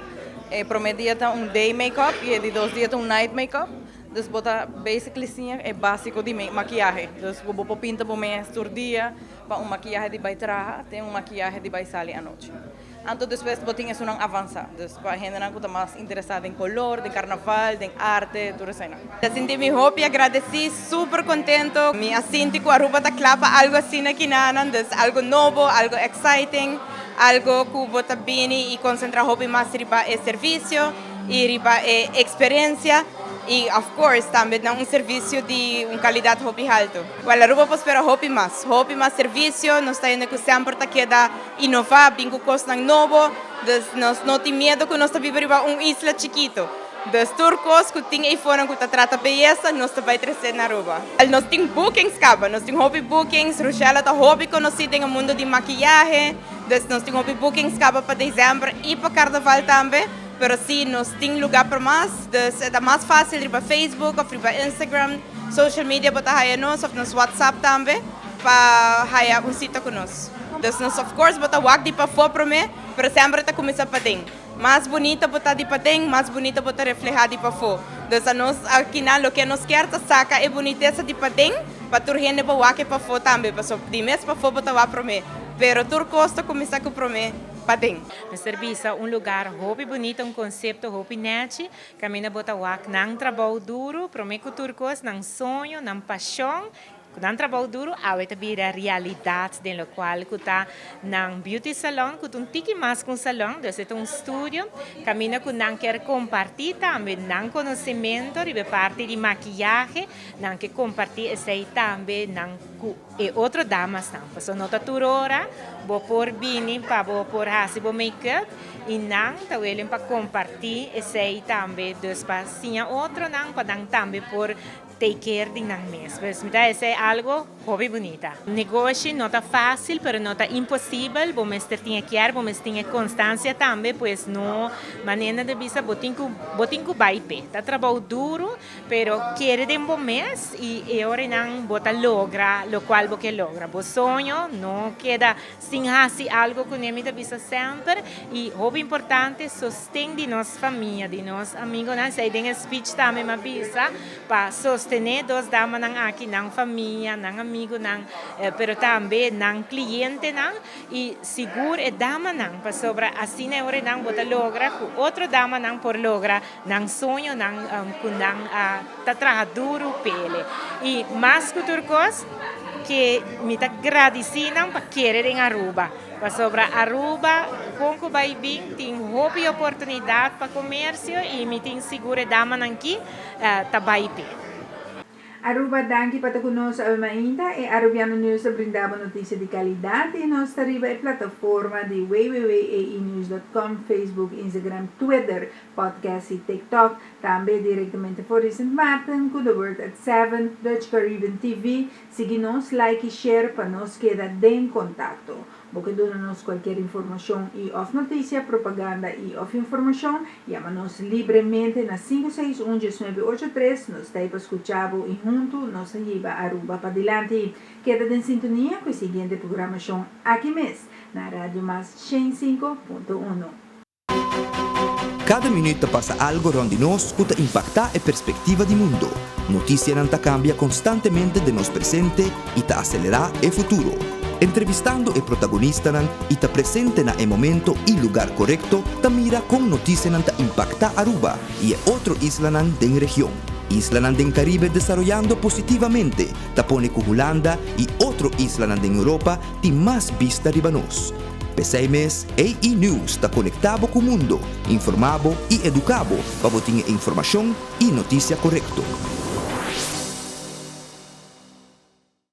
E prome dia ta un day make-up y e di dos dia ta un night make-up. Dus bo ta basically siña e basico di makiyahe. Dus bo bo por pinta bo mes tur dia pa un makiyahe di bai traha te un makiyahe di bai sali anochi. Anto despues bo tin esunnan avansa. Dus pa hendenan cu ta mas interesa den color, den carnaval, den arte, tur eseinan. Ta sinti mi hopi agradeci, super contento. Mi a sinti cu Aruba ta cla pa algo asina kinanan, dus algo nobo, algo exciting, algo cu bo ta bini y concentra hopi mas riba e servicio y riba e experiencia. Y of course tambe na un servicio di un calidad hopi halto. Well Aruba por spera hopi mas, hopi mas servicio, nos ta hende cu semper ta keda innova, bin cu cosnan nobo, dus nos no tin miedo cu nos ta biba riba un isla chikito. Dus tur cos cu tin eyfonan cu ta trata beyesa nos ta bay trece na Aruba. Well nos tin bookings caba, nos tin hopi bookings, Rushella ta hopi conoci den e mundo di makiyahe, dus nos tin hopi bookings caba pa december y pa carnaval tambe. Pero si nos tin luga pa mas, dus e ta mas facil riba Facebook of riba Instagram, social media bo ta haya nos of nos WhatsApp tambe pa haya un cita cu nos. Dus nos of course bo ta wak di pafo prome, pero semper ta cuminsa paden. Mas bunita bo ta di paden, mas bunita bo ta refleha di pafo. Dus anos akinan loke nos kier ta saca e bunitesa di paden pa tur hende bo wak e pafo tambe, pasobra di mes pafo bo ta wak prome, pero tur cos ta cuminsa cu prome paden. Mester bisa un lugar hopi bunita, un concepto hopi nechi, caminda bo ta wak nan trabou duro, prome cu tur cos nan soño, nan pasion, cu nan trabou duro awe ta bira realidad den locual cu ta nan beauty salon cu ta un tiki mas cu un salon, dus e ta un studio caminda cu nan kier comparti tambe nan conocimento riba e parti di makiyahe, nan ke comparti esey tambe nan cu. E otro damasnan, pasobra no ta tur ora bo por bini pa bo por hasi bo make-up y nan ta welen pa comparti esey tambe, dus pa siña otronan pa nan tambe por take care di nan mes. Pues mi ta esey algo hopi bunita. Negoshi no ta facil pero no ta imposibel, bo mester tin e kier, bo mester tin e constancia tambe, pues no manera di bisa bo tin cu bo tin cu bay p'e. Ta trabou duro. Pero kere den bo mes y e ora nan bo ta logra locual bo ke logra. Bo soño no keda sin haci algo cune, mi ta bisa semper. Y hopi importante sosten di nos famia, di nos amigonan. Esey den e speech tambe mi a bisa pa sostene dos damanan aki, nan famia, nan amigonan, pero tambe nan clientenan. Y sigur e damanan, pasobra asina e ora nan bo ta logra cu otro damanan por logra Nan soñonan cu nan a ta traha duru p'ele. Y mas cu tur cos, ke mi ta gradici nan pa kere den Aruba. Pasobra Aruba, con cu bay bin, tin hopi oportunidad pa comercio y mi tin sigur e damanan ki ta bay p'e. Aruba danki pa ta cu nos awe mainta. E Arubiano News ta brinda bo noticia di calidad y nos ta riba e plataforma di www.aenews.com, Facebook, Instagram, Twitter, Podcast y TikTok. Tambe directamente for di Sint Maarten cu The World at 7, Dutch Caribbean TV. Sigui nos, like y share pa nos keda den contacto. Bo ke duna nos kualkier informashon i òf notisia, propaganda i òf informashon, yama nos libremente na 561 1983, nos ta ei pa skucha bo i huntu nos ta hiba Aruba padilanti. Keda den sintonia ku e siguiente programashon aki mes na Radio Mas 105.1. Kada minuut ta pasa algo rond di nos ku ta impaktá e perspektiva di mundo. Notisianan ta kambia konstantemente den nos presente i ta aselerá e futuro. Entrevistando e protagonistanan i ta presente na e momento i lugar korekto ta mira kon notisianan ta impaktá Aruba i e otro islanan den region. Islanan den Karibe desaroyando positivamente ta pone ku Hulanda i otro islanan den Europa tin mas bista riba nos. P'esei mes, AE News ta konektá bo ku mundo, informá bo i eduká bo pa bo tin e informashon i notisia korekto.